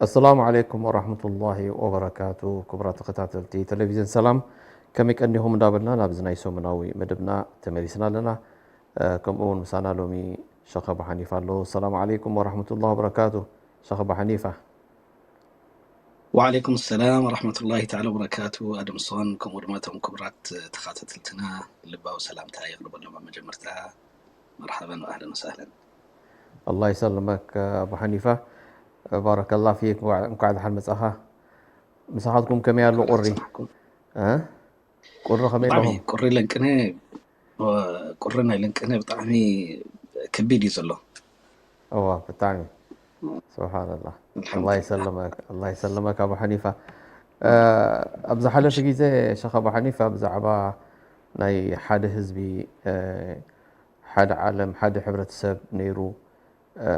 ኣሰላሙ ዓለይኩም ወራህመቱላሂ ወበረካቱ። ክቡራት ተኸታተልቲ ቴሌቪዝን ሰላም፣ ከመይ ቀኒኹም እንዳበልና ናብዚ ናይ ሰሙናዊ መደብና ተመሊስና ኣለና። እ፣ ከምኡ እውን ምሳና ሎሚ ሸኽ ኣቡ ሓኒፋ ኣሎ። ኣሰላሙ ዓለይኩም ወራህመቱላሂ ወበረካቱ። ሸኽ ኣቡ ሓኒፋ። ወዓለይኩም ሰላም ወራህመቱላሂ ተዓላ ወበረካቱ። ኣደምሶን ከምኡ ድማ እቶም ክቡራት ተኸታተልትና ልባዊ ሰላምታ የቕርበሎም። ኣብ መጀመርታ መርሓበን ወኣህለን ወሳህለን። ኣላህ ይሰልመክ ኣቡ ሓኒፋ፣ ባረከላ ፊክ፣ እንኳዕ፣ እንኳዕ ደሓን መጻኻ። ምሳኻትኩም ከመይ ኣሎ ቁሪ? ሰማዕኩም። እ? ቁሪ ከመይ ብጣዕሚ ኣለኹም? ቁሪ ለንቅነ፣ ቁሪ ናይ ለንቅነ ብጣዕሚ ከቢድ እዩ ዘሎ። እዋ፣ ብጣዕሚ። ስብሓንላህ። ኣልሓምዱሊላህ። ኣላህ ይሰልመክ፣ ኣላህ ይሰልመክ ኣቡ ሓኒፋ። እ፣ ኣብ ዝሓለፈ ግዜ ሸኽ ኣቡ ሓኒፋ ብዛዕባ ናይ ሓደ ህዝቢ፣ እ፣ ሓደ ዓለም፣ ሓደ ሕብረተሰብ ነይሩ፣ እ፣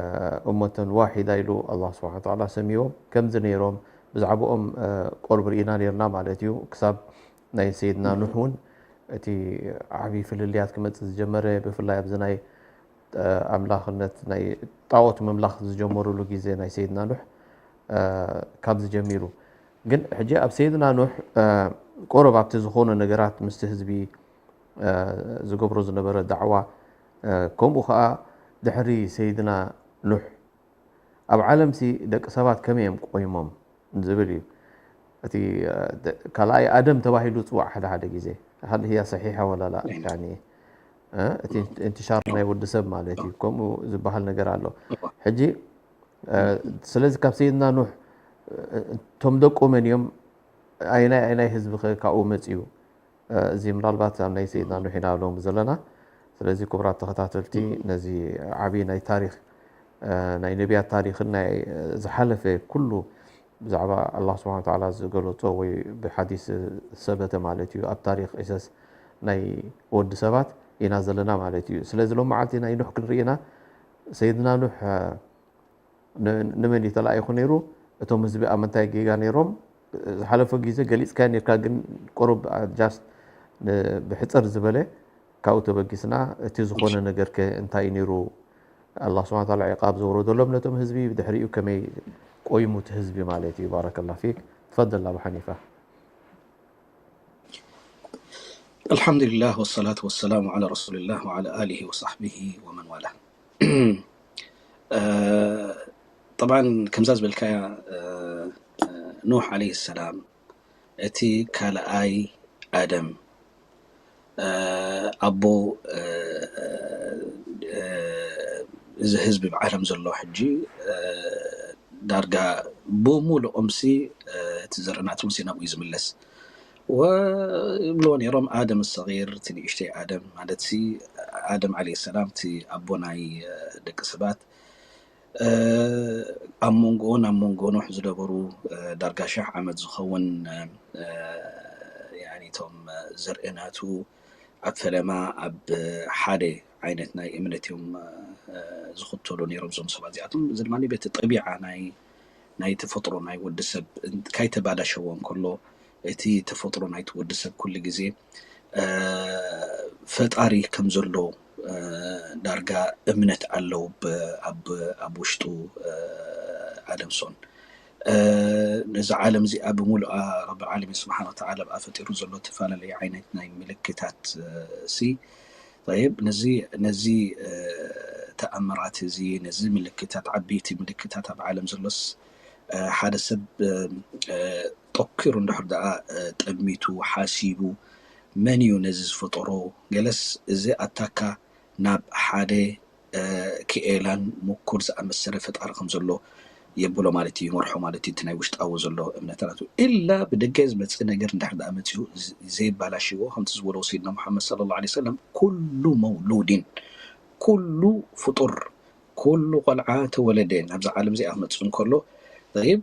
እመተን ዋሒዳ ኢሉ ኣላህ ስብሓነ ወተዓላ ሰሚዎም፣ ከምዚ ነይሮም፣ ብዛዕባኦም፣ እ፣ ቁሩብ ርኢና ነይርና ማለት እዩ። ክሳብ ናይ ሰይድና ኑሕ እውን እቲ ዓብዪ ፍልልያት ክመጽእ ዝጀመረ፣ ብፍላይ ኣብዚ ናይ፣ እ፣ ኣምላኽነት፣ ናይ ጣዖት ምምላኽ ዝጀመሩሉ ግዜ ናይ ሰይድና ኑሕ፣ እ፣ ካብዚ ጀሚሩ። ግን ሕጂ ኣብ ሰይድና ኑሕ፣ እ፣ ቁሩብ ኣብቲ ዝኾነ ነገራት ምስቲ ህዝቢ እ፣ ዝገብሮ ዝነበረ ዳዕዋ፣ እ፣ ከምኡ ኸኣ ድሕሪ ሰይድና ኑሕ ኣብ ዓለምሲ ደቂ ሰባት ከመይ እዮም ቆይሞም ዝብል እዩ። እቲ፣ እ፣ ደ-፣ ካልኣይ ኣደም ተባሂሉ ዝጽዋዕ ሓደ ሓደ ግዜ። هل هي صحيحة ولا لا؟ يعني፣ እ፣ እቲ እንትሻር ናይ ወዲ ሰብ ማለት እዩ። ከምኡ ዝበሃል ነገር ኣሎ። ሕጂ፣ እ፣ ስለዚ ካብ ሰይድና ኑሕ፣ እ፣ እቶም ደቁ መን እዮም? ኣይናይ፣ ኣይናይ ህዝቢ ኸ ካብኡ መጺኡ? እ፣ እዚ ምናልባት ኣብ ናይ ሰይድና ኑሕ ኢና ሎሚ ዘለና። ስለዚ ክቡራት ተኸታተልቲ፣ ነዚ ዓብዪ ናይ ታሪኽ፣ እ፣ ናይ ነቢያት ታሪኽን ናይ፣ እ፣ ዝሓለፈ ኩሉ ብዛዕባ ኣላህ ስብሓነ ወተዓላ ዝገለጾ ወይ ብሓዲስ ሰበተ ማለት እዩ፣ ኣብ ታሪኽ ዒሰስ ናይ ወዲ ሰባት ኢና ዘለና ማለት እዩ። ስለዚ ሎም መዓልቲ ናይ ኑሕ ክንርኢ ኢና። ሰይድና ኑሕ፣ እ፣ ን-፣ ንመን እዩ ተላኢኹ ነይሩ? እቶም ህዝቢ ኣብ ምንታይ ጌጋ ነይሮም? ዝሓለፈ ግዜ ገሊጽካዮ ነይርካ፣ ግን ቁሩብ፣ እ፣ just ን-፣ ብሕጽር ዝበለ ካብኡ ተበጊስና፣ እቲ ዝኾነ ነገር ከ እንታይ እዩ ነይሩ? ኣላህ ስብሓነ ወተዓላ ዕቃብ ዘውረደሎም ነቶም ህዝቢ፣ ብድሕሪኡ ከመይ ቆይሙ እቲ ህዝቢ ማለት እዩ። ባረከላ ፊክ። ትፈደል ኣቡ ሓኒፋ። ኣልሓምዱሊላህ ወሰላቱ ወሰላሙ ዓላ ረሱሊላህ ወዓላ ኣሊሂ ወሳሕቢሂ ወመን ዋላ። እ፣ ጠብዓን ከምዛ ዝበልካያ፣ እ፣ እ፣ ኑሕ ዓለይሂ ሰላም እቲ ካልኣይ ኣደም፣ እ፣ ኣቦ፣ እ፣ እ፣ እዚ ህዝቢ ብዓለም ዘሎ ሕጂ፣ እ፣ ዳርጋ ብምሉኦምሲ፣ እ፣ እቲ ዘርኢ ናቶምሲ ናብኡ እዩ ዝምለስ። ወ-፣ ይብልዎ ነይሮም ኣደም ሰጊር፣ እቲ ንእሽተይ ኣደም፣ ማለትሲ ኣደም ዓለይሂ ሰላም፣ እቲ ኣቦ ናይ፣ እ፣ ደቂ ሰባት፣ እ፣ ኣብ መንጎኡን ኣብ መንጎ ኖሕ ዝነበሩ፣ እ፣ ዳርጋ ሽሕ ዓመት ዝኸውን፣ እ፣ እ፣ ያኒ እቶም፣ እ፣ ዘርኢ ናቱ ኣብ ፈለማ ኣብ ሓደ ዓይነት ናይ እምነት እዮም፣ እ፣ ዝኽተሉ ነይሮም እዞም ሰባት እዚኣቶም። እዚ ድማ በቲ ጠቢዓ ናይ፣ ናይ ተፈጥሮ ናይ ወዲ ሰብ እን-፣ ካይተባላሸወ እንከሎ፣ እቲ ተፈጥሮ ናይቲ ወዲ ሰብ ኩሉ ግዜ፣ እ፣ ፈጣሪ ከም ዘሎ፣ እ፣ ዳርጋ እምነት ኣለዉ ብ-፣ ኣብ፣ ኣብ ውሽጡ፣ እ፣ ኣደምሶን። እ፣ ነዚ ዓለም እዚኣ ብምሉኣ ረቢ ዓለሚን ስብሓን ወተዓላ ብኣ ፈጢሩ ዘሎ እተፈላለየ ዓይነት ናይ ምልክታት፣ እ፣ ሲ፣ ጠይብ፣ ነዚ፣ ነዚ፣ እ፣ ተኣምራት እዚ፣ ነዚ ምልክታት፣ ዓበይቲ ምልክታት ኣብ ዓለም ዘሎስ፣ እ፣ ሓደ ሰብ፣ እ፣ እ፣ ጠኪሩ እንድሕር ደኣ፣ እ፣ ጠሚቱ፣ ሓሲቡ፣ መን እዩ ነዚ ዝፈጠሮ? ገለስ እዚ ኣታካ ናብ ሓደ፣ እ፣ ክኤላን ምኩር ዝኣመሰለ ፈጣሪ ከም ዘሎ የብሎ ማለት እዩ፣ ይመርሖ ማለት እዩ። እቲ ናይ ውሽጣዊ ዘሎ እምነታቱ ኢላ ብደገ ዝመፅእ ነገር እንድሕር ደኣ መፅኡ፣ ዝ-፣ ዘየባላሽዎ፣ ከምቲ ዝበሎ ሰይድና ሙሓመድ ሰለላሁ ዐለይሂ ወሰለም፣ ኩሉ መውሉድን፣ ኩሉ ፍጡር፣ ኩሉ ቆልዓ ተወለደ ናብዛ ዓለም እዚኣ ክመፅእ እንከሎ፣ ጠይብ፣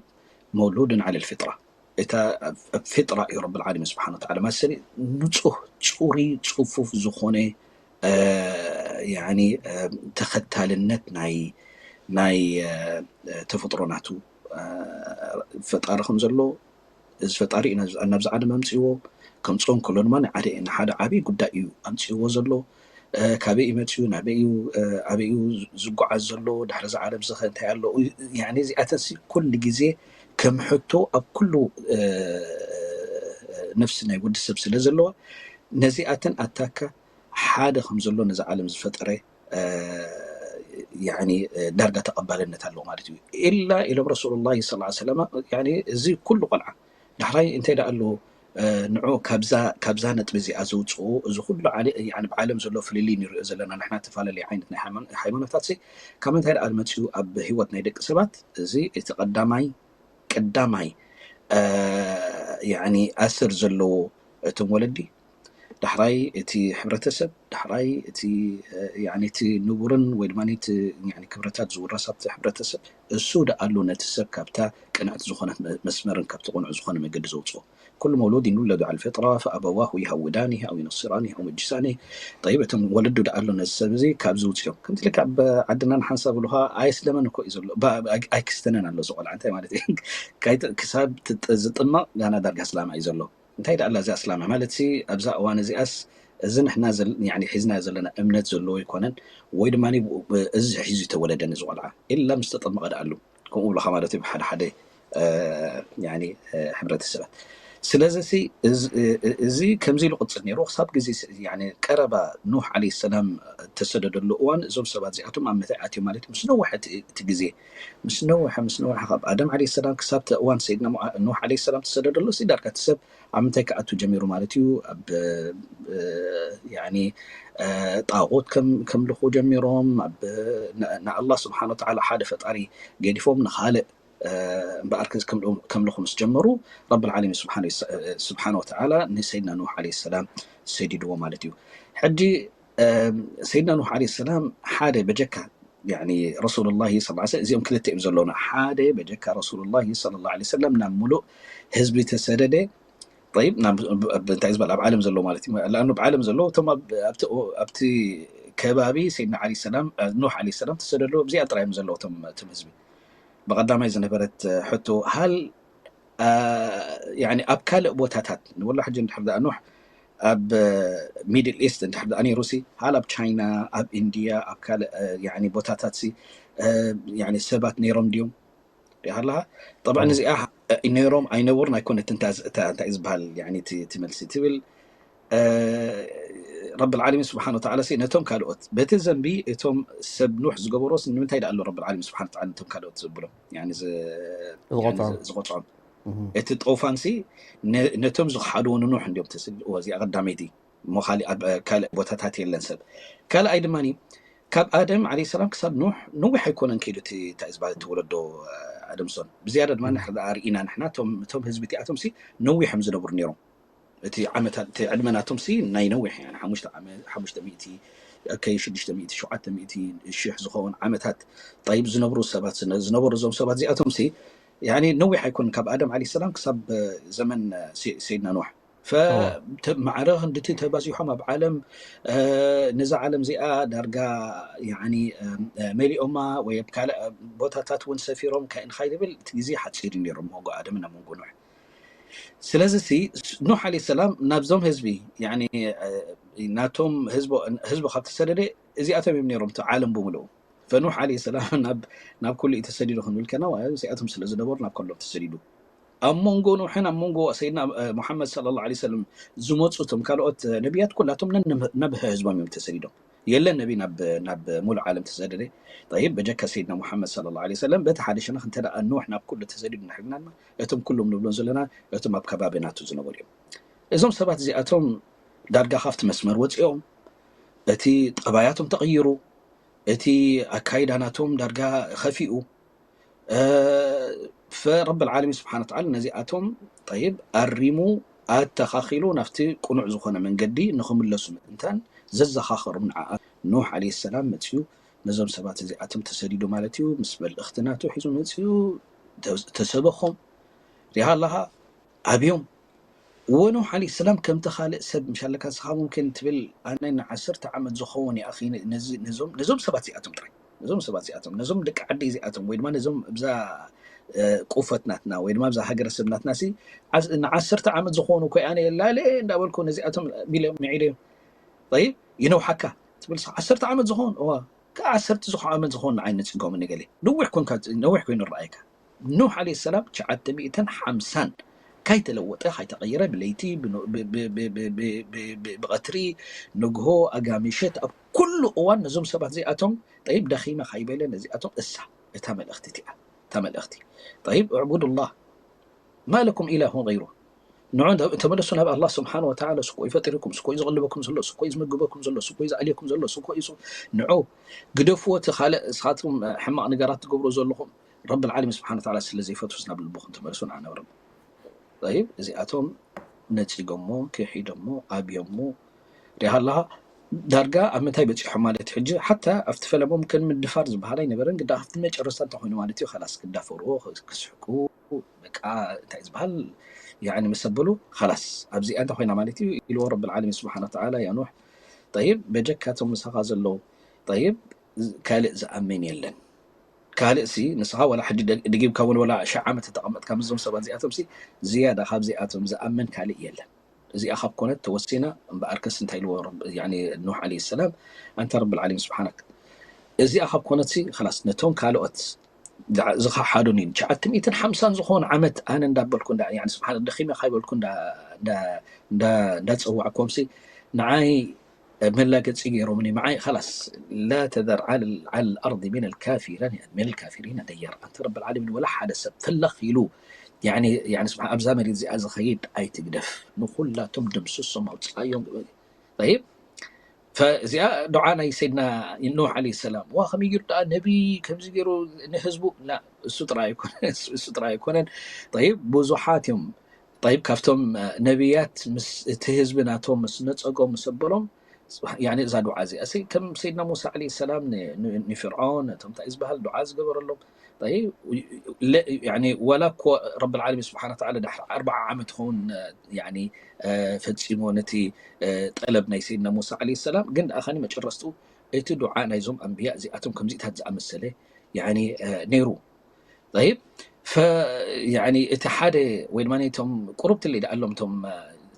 መውሉድን ዐለል ፊጥራ፣ እታ ኣብ፣ ኣብ ፊጥራ እዩ ረብል ዓለሚን ስብሓን ወተዓላ፣ ማለት ንፁህ፣ ፅሩይ፣ ፅፉፍ ዝኾነ፣ እ፣ ያኒ፣ እ፣ ተኸታልነት ናይ፣ ናይ፣ እ፣ ተፈጥሮ ናቱ፣ እ፣ ፈጣሪ ከም ዘሎ፣ እዚ ፈጣሪ እዩ ናብዚ፣ ናብዚ ዓለም ኣምፅዎ። ከምፅኦ እንከሎ ድማ ንዓደ-፣ ንሓደ ዓብዪ ጉዳይ እዩ ኣምፅዎ ዘሎ። እ፣ ካበይ እዩ መፅኡ፣ ናበይ እዩ፣ እ፣ ኣበይ እዩ ዝጓዓዝ ዘሎ፣ ድሕሪ እዚ ዓለም እዚ ኸ እንታይ ኣሎ? ያኒ እዚኣተንሲ ኩሉ ግዜ ከም ሕቶ ኣብ ኩሉ፣ እ፣ ነፍሲ ናይ ወዲ ሰብ ስለ ዘለዋ፣ ነዚኣተን ኣታካ ሓደ ከም ዘሎ ነዚ ዓለም ዝፈጠረ፣ እ፣ ያኒ፣ እ፣ ዳርጋ ተቐባልነት ኣለዎ ማለት እዩ። ኢላ ኢሎም ረሱሉላሂ ሰለላሁ ዐለይሂ ወሰለም፣ ያኒ እዚ ኩሉ ቆልዓ ዳሕራይ እንታይ ደኣ ኣሎ፣ እ፣ ንዑ ካብዛ፣ ካብዛ ነጥቢ እዚኣ ዘውፅኡ፣ እዚ ኩሉ ዓለ-፣ ያኒ ብዓለም ዘሎ ፍልልይ ንሪኦ ዘለና ንሕና፣ ዝተፈላለዩ ዓይነት ናይ ሃይማኖ-፣ ሃይማኖታት ሲ ካብ ምንታይ ደኣ መፂኡ ኣብ ህይወት ናይ ደቂ ሰባት? እዚ እቲ ቀዳማይ፣ ቀዳማይ፣ እ፣ ያኒ ኣሰር ዘለዎ እቶም ወለዲ፣ ዳሕራይ እቲ ሕብረተሰብ፣ ዳሕራይ እቲ፣ እ፣ ያኒ እቲ ንቡርን ወይ ድማ እቲ፣ ያኒ ክብረታት ዝውረስ ኣብቲ ሕብረተሰብ፣ እሱ ደኣ ኣሎ ነቲ ሰብ ካብታ ቅንዕቲ ዝኾነት መ-፣ መስመርን ካብቲ ቅኑዕ ዝኾነ መገዲ ዘውፅኦ። ኩሉ መውሉድ ይውለዱ ዐል ፊጥራ፣ ፈኣበዋሁ ይሃውዳኒህ ኣው ይነስራኒህ ኣው መጅሳኒህ። ጠይብ፣ እቶም ወለዱ ደኣ ኣሎ ነዚ ሰብ እዚ ካብ ዝውፅኦም። ከምቲ ልክዕ ኣብ ዓድና ንሓንሳብ ብሉኻ ኣየስለመን እኮ እዩ ዘሎ። ባ-፣ ኣይ-፣ ኣይክስተነን ኣሎ እዚ ቆልዓ። እንታይ ማለት እዩ? ካይት-፣ ክሳብ ትጥ-፣ ዝጥመቕ ጋና ዳርጋ ኣስላማይ እዩ ዘሎ። እንታይ ደኣ ኣላ እዚኣ ኣስላማይ ማለት ሲ ኣብዛ እዋን እዚኣስ እዚ ንሕና ዘል-፣ ያኒ ሒዝናዮ ዘለና እምነት ዘለዎ ኣይኮነን፣ ወይ ድማ እዚ ሒዙ ዝተወለደ ነዚ ቆልዓ። ኢላ ምስ ተጠመቐ ደኣ ኣሎ። ከምኡ ብለኻ ማለት እዩ ብሓደ ሓደ፣ እ፣ ያኒ፣ እ፣ ሕብረተሰባት። ስለዚ ሲ እዚ፣ እ፣ እዚ ከምዚ ኢሉ ቅጽል ነይሩ። ክሳብ ግዜ ሲ-፣ ያኒ ቀረባ ኑሕ ዓለይሂ ሰላም እተሰደደሉ እዋን እዞም ሰባት እዚኣቶም ኣብ ምንታይ ኣትዮም ማለት እዩ? ምስ ነውሐ እቲ፣ እቲ ግዜ፣ ምስ ነውሐ፣ ምስ ነውሐ ካብ ኣደም ዓለይሂ ሰላም ክሳብ እቲ እዋን ሰይድና ሙ-፣ ኑሕ ዓለይሂ ሰላም ተሰደደሉ፣ ሲ ዳርጋ እቲ ሰብ ኣብ ምንታይ ክኣቱ ጀሚሩ ማለት እዩ? ኣብ፣ እ፣ ያኒ፣ እ፣ ጣዖት ከም-፣ ከምልኹ ጀሚሮም፣ ኣብ፣ ን-፣ ንኣላህ ስብሓን ወተዓላ ሓደ ፈጣሪ ገዲፎም ንኻልእ፣ እ፣ እምበኣር ከ-፣ ከምልኹ፣ ከምልኹ ምስ ጀመሩ፣ ረብል ዓለሚን ስብሓን፣ ስብሓን ወተዓላ ንሰይድና ኑሕ ዓለይሂ ሰላም ሰዲድዎ ማለት እዩ። ሕጂ፣ እ፣ ሰይድና ኑሕ ዓለይሂ ሰላም ሓደ በጀካ፣ ያኒ ረሱሉላሂ ሰለላሁ ዐለይሂ ወሰለም፣ እዚኦም ክልተ እዮም ዘለውና። ሓደ በጀካ ረሱሉላሂ ሰለላሁ ዐለይሂ ወሰለም ናብ ሙሉእ ህዝቢ ተሰደደ። ጠይብ፣ ናብ፣ ብ-፣ ብ-፣ እንታይ ዝበሃል ኣብ ዓለም ዘለዉ ማለት እዩ። ለኣኑ ብዓለም ዘለዉ እቶም ኣብ፣ ኣብቲ፣ ኣብቲ ከባቢ ሰይድና ዓለይሂ ሰላም፣ እ፣ ኑሕ ዓለይሂ ሰላም ተሰደዱ፣ እዚኣ ጥራይ እዮም ዘለዉ እቶም፣ እቶም ህዝቢ። ብቐዳማይ ዝነበረት፣ እ፣ ሕቶ፣ ሃል፣ እ፣ ያኒ ኣብ ካልእ ቦታታት ንብሎ ሕጂ እንድሕር ደኣ ኑሕ ኣብ፣ እ፣ ሚድል ኢስት እንድሕር ደኣ ነይሩ ሲ፣ ሃል ኣብ ቻይና፣ ኣብ ኢንድያ፣ ኣብ ካልእ፣ እ፣ ያኒ ቦታታት ሲ፣ እ፣ ያኒ ሰባት ነይሮም ድዮም? ሪኢኻ ኣለኻ? ጠብዓ እዚኣ፣ እ፣ ነይሮም ኣይነበሩን ኣይኮነትን እታ፣ እታ እንታይ ዝበሃል፣ ያኒ እቲ፣ እቲ መልሲ ትብል፣ እ፣ ረብል ዓለሚን ስብሓን ወተዓላ ሲ ነቶም ካልኦት በቲ ዘንቢ እቶም ሰብ ኑሕ ዝገበሮስ ንምንታይ ደኣ ኣሎ ረብል ዓለሚን ስብሓን ወተዓላ ነቶም ካልኦት ዘብሎም? ያኒ ዝ-፣ ያኒ ዝቖጽዖም። ዝ-፣ ዝቖጽዖም። እህ። እቲ ጦፋን ሲ ነ-፣ ነቶም ዝኸሓድዎ ንኑሕ እንዲዮም ተሰዲድዎ፣ እዚኣ ቀዳመይቲ። እሞ ካሊእ ኣብ፣ እ፣ ካልእ ቦታታት የለን ሰብ። ካልኣይ ድማ ካብ ኣደም ዓለይሂ ሰላም ክሳብ ኑሕ ነዊሕ ኣይኮነን ከይዱ እቲ፣ እንታይ ዝበሃል እቲ ወለዶ፣ እ፣ ኣደም ሶን። ብዝያዳ ድማ ንሕና ርኢና ንሕና እቶም፣ እቶም ህዝቢ እቲኣቶም ሲ ነዊሕ እዮም ዝነብሩ ነይሮም። እቲ ዓመታት፣ እቲ ዕድመ ናቶም ሲ ናይ ነዊሕ፣ ያኒ ሓሙሽተ ዓመት፣ ሓሙሽተ ሚእቲ፣ ኦኬ፣ ሽዱሽተ ሚእቲ፣ ሸውዓተ ሚእቲ፣ ሽሕ ዝኸውን ዓመታት ጠይብ ዝነብሩ ሰባት፣ ዝነ-፣ ዝነበሩ እዞም ሰባት እዚኣቶም ሲ፣ ያኒ ነዊሕ ኣይኮኑን፣ ካብ ኣደም ዓለይሂ ሰላም ክሳብ፣ እ፣ ዘመን፣ እ፣ ሲ-፣ ሰይድና ኖሕ። ፈ-፣ እወ። ተ-፣ ማዕረ ክንድቲ ተባዚሖም ኣብ ዓለም፣ እ፣ ነዛ ዓለም እዚኣ ዳርጋ፣ ያኒ፣ እ፣ እ፣ መሊኦማ ወይ ኣብ ካልእ ቦታታት እውን ሰፊሮም ከ-፣ ንኻይድብል እቲ ግዜ ሓጺር እዩ ነይሩ፣ መንጎ ኣደምን ኣብ መንጎ ኖሕ። ስለዚ ሲ፣ ኖሕ ዓለይሂ ሰላም ናብዞም ህዝቢ፣ ያኒ፣ እ፣ ናቶም ህዝቦ-፣ ህዝቢ ካብ ተሰደደ፣ እዚኣቶም እዮም ነይሮም፣ እቲ ዓለም ብምልኡ። ፈኖሕ ዓለይሂ ሰላም ናብ፣ ናብ ኩሉ እዩ ተሰዲዱ ክንብል ከና፣ ዋ-፣ እዚኣቶም ስለ ዝነበሩ ናብ ኩሎም ተሰዲዱ። ኣብ መንጎ ኖሕን ኣብ መንጎ ሰይድና፣ እ፣ ሙሓመድ ሰለላሁ ዓለይሂ ወሰለም ዝመፁ እቶም ካልኦት፣ እ፣ ነቢያት ኩላቶም ነን-፣ ነንብሀ ህዝቦም እዮም ተሰዲዶም። የለን ነቢ ናብ፣ ናብ ሙሉእ ዓለም ተሰደደ። ጠይብ፣ በጀካ ሰይድና ሙሓመድ ሰለላሁ ዓለይሂ ወሰለም፣ በቲ ሓደ ሸነኽ እንተ ደኣ ኖሕ ናብ ኩሉ ተሰዲዱ እንድሕር ኢልና ድማ፣ እቶም ኩሎም ንብሎም ዘለና፣ እቶም ኣብ ከባቢ ናቱ ዝነበሩ እዮም። እዞም ሰባት እዚኣቶም ዳርጋ ካብቲ መስመር ወፂኦም፣ እቲ ጠባያቶም ተቐይሩ፣ እቲ ኣካይዳ ናቶም ዳርጋ ኸፊኡ፣ ፈረብ ልዓለሚን ስብሓን ተዓላ ነዚኣቶም ጠይብ ኣሪሙ ኣተኻኺሉ ናብቲ ቅኑዕ ዝኾነ መንገዲ ንኽምለሱ ምእንታን ዘዘኻኸሮም ንዓ ኑሕ ዓለይሂ ሰላም መፅዩ ነዞም ሰባት እዚኣቶም ተሰዲዱ ማለት እዩ። ምስ መልእኽቲ ናቱ ሒዙ መፅዩ ተሰበኾም ሪሃ ኣለኻ ኣብዮም ወኑ ሓሊ ሰላም ከምቲ ካልእ ሰብ ምሻለካ ስኻ ሙምኪን ትብል ኣነ ንዓሰርተ ዓመት ዝኸውን ይኣኺ ነዞም ሰባት እዚኣቶም ጥራይ ነዞም ሰባት እዚኣቶም ነዞም ደቂ ዓዲ እዚኣቶም ወይ ድማ ነዞም እብዛ ቁፈት ናትና ወይ ድማ እብዛ ሃገረ ሰብ ናትና ሲ ንዓሰርተ ዓመት ዝኾኑ ኮይ ኣነ የላለ እንዳበልኩ ነዚኣቶም ሚልዮም ምዒደዮም ይነውሓካ ትብል ዓሰርተ ዓመት ዝኾን እዋ ከዓሰርተ ዝኾ ዓመት ዝኾን ንዓይ ነፂጎም ንገለ ነዊሕ ኮንካ ነዊሕ ኮይኑ ረኣየካ ኑሕ ዓለይሂ ሰላም ትሽዓተ ሚእትን ሓምሳን ካይተለወጠ ካይተቐየረ ብለይቲ ብቐትሪ ንግሆ ኣጋምሸት ኣብ ኩሉ እዋን ነዞም ሰባት እዚኣቶም ጠይብ ደኺመ ካይበለ ነዚኣቶም እሳ እታ መልእኽቲ እቲኣ እታ መልእኽቲ ጠይብ እዕቡዱላህ ማለኩም ኢላሁን ገይሩ ንዑ ተመለሱ ናብ ኣላህ ስብሓን ወተዓላ ስኮ እዩ ፈጢርኩም ስኮ እዩ ዝቕልበኩም ዘሎ ስኮ እዩ ዝምግበኩም ዘሎ ስኮ እዩ ዝኣልየኩም ዘሎ ስኮ እዩ ንዑ ግደፍዎ እቲ ካልእ እስኻትኩም ሕማቕ ነገራት ትገብሩ ዘለኹም ረብ ልዓለሚን ስብሓን ወተዓላ ስለ ዘይፈትስ ናብ ልብኹም ተመለሱ ንዓ ናብ ረብ ጠይብ እዚኣቶም ነፂጎሞ ክሒዶሞ ኣብዮሞ ሪሃ ኣለኻ ዳርጋ ኣብ ምንታይ በፂሖ ማለት ሕጂ ሓታ ኣብቲ ፈለሞም ከን ምድፋር ዝበሃል ኣይነበረን ግዳ ኣብቲ መጨረስታ እንታይ ኮይኑ ማለት እዩ ካላስ ክዳፈርዎ ክስሕቁ በቃ እንታይ ዝበሃል ያኒ መሰበሉ ካላስ ኣብዚኣ እንታይ ኮይና ማለት እዩ ኢልዎ ረብ ልዓለሚን ስብሓን ወተዓላ ያ ኑሕ ጠይብ በጀካቶም ምሳኻ ዘለዉ ጠይብ ካልእ ዝኣምን የለን ካልእ ሲ ንስኻ ዋላ ሕጂ ድጊምካ እውን ዋላ ሺሕ ዓመት ተቐመጥካ ምስዞም ሰባት እዚኣቶም ሲ ዝያዳ ካብዚኣቶም ዝኣምን ካልእ የለን እዚኣ ካብ ኮነት ተወሲና እምበኣርከስ እንታይ ኢልዎ ኑሕ ዓለይሂ ሰላም ኣንተ ረብ ልዓለሚን ስብሓነክ እዚኣ ካብ ኮነት ሲ ላስ ነቶም ካልኦት ዝኸሓዱኒ ትሽዓተ ሚእትን ሓምሳን ዝኾኑ ዓመት ኣነ እንዳበልኩ ስብሓን ደኺመ ካይበልኩ እንዳፀዋዕኮምሲ ንዓይ መላገፂ ገይሮምኒ መዓይ ላስ ላ ተዘር ዓል ኣርض ምን ልካፊሪን ደያር ኣንተ ረብ ልዓለሚን ወላ ሓደ ሰብ ፍለኽ ኢሉ ኣብዛ መሬት እዚኣ ዝኸይድ ኣይትግደፍ ንኩላቶም ድምስሶም ኣውፅኣዮም ይብ እዚኣ ዱዓ ናይ ሰይድና ኑሕ ዓለ ሰላም ዋ ከመይ ገይሩ ደኣ ነቢ ከምዚ ገይሩ ንህዝቡ እሱ ጥራይ ኣይኮነን ጠይብ ብዙሓት እዮም ጠይብ ካብቶም ነቢያት ምስ እቲ ህዝቢ ናቶም ምስ ነፀጎም ምስ ኣበሎም እዛ ዱዓ እዚኣ ከም ሰይድና ሙሳ ዓለ ሰላም ንፍርዖን ነቶም እንታይ ዝበሃል ዱዓ ዝገበረሎም ወላ እኮ ረብ ልዓለሚን ስብሓን ተዓላ ድሕሪ ኣርባዓ ዓመት ክኸውን ፈፂሞ ነቲ ጠለብ ናይ ሰይድና ሙሳ ዓለ ሰላም ግን ደኣ ካኒ መጨረስቱ እቲ ዱዓ ናይዞም ኣንብያ እዚኣቶም ከምዚታት ዝኣመሰለ ነይሩ ይብ እቲ ሓደ ወይ ድማ ቶም ቁሩብ ትለይ ደኣሎም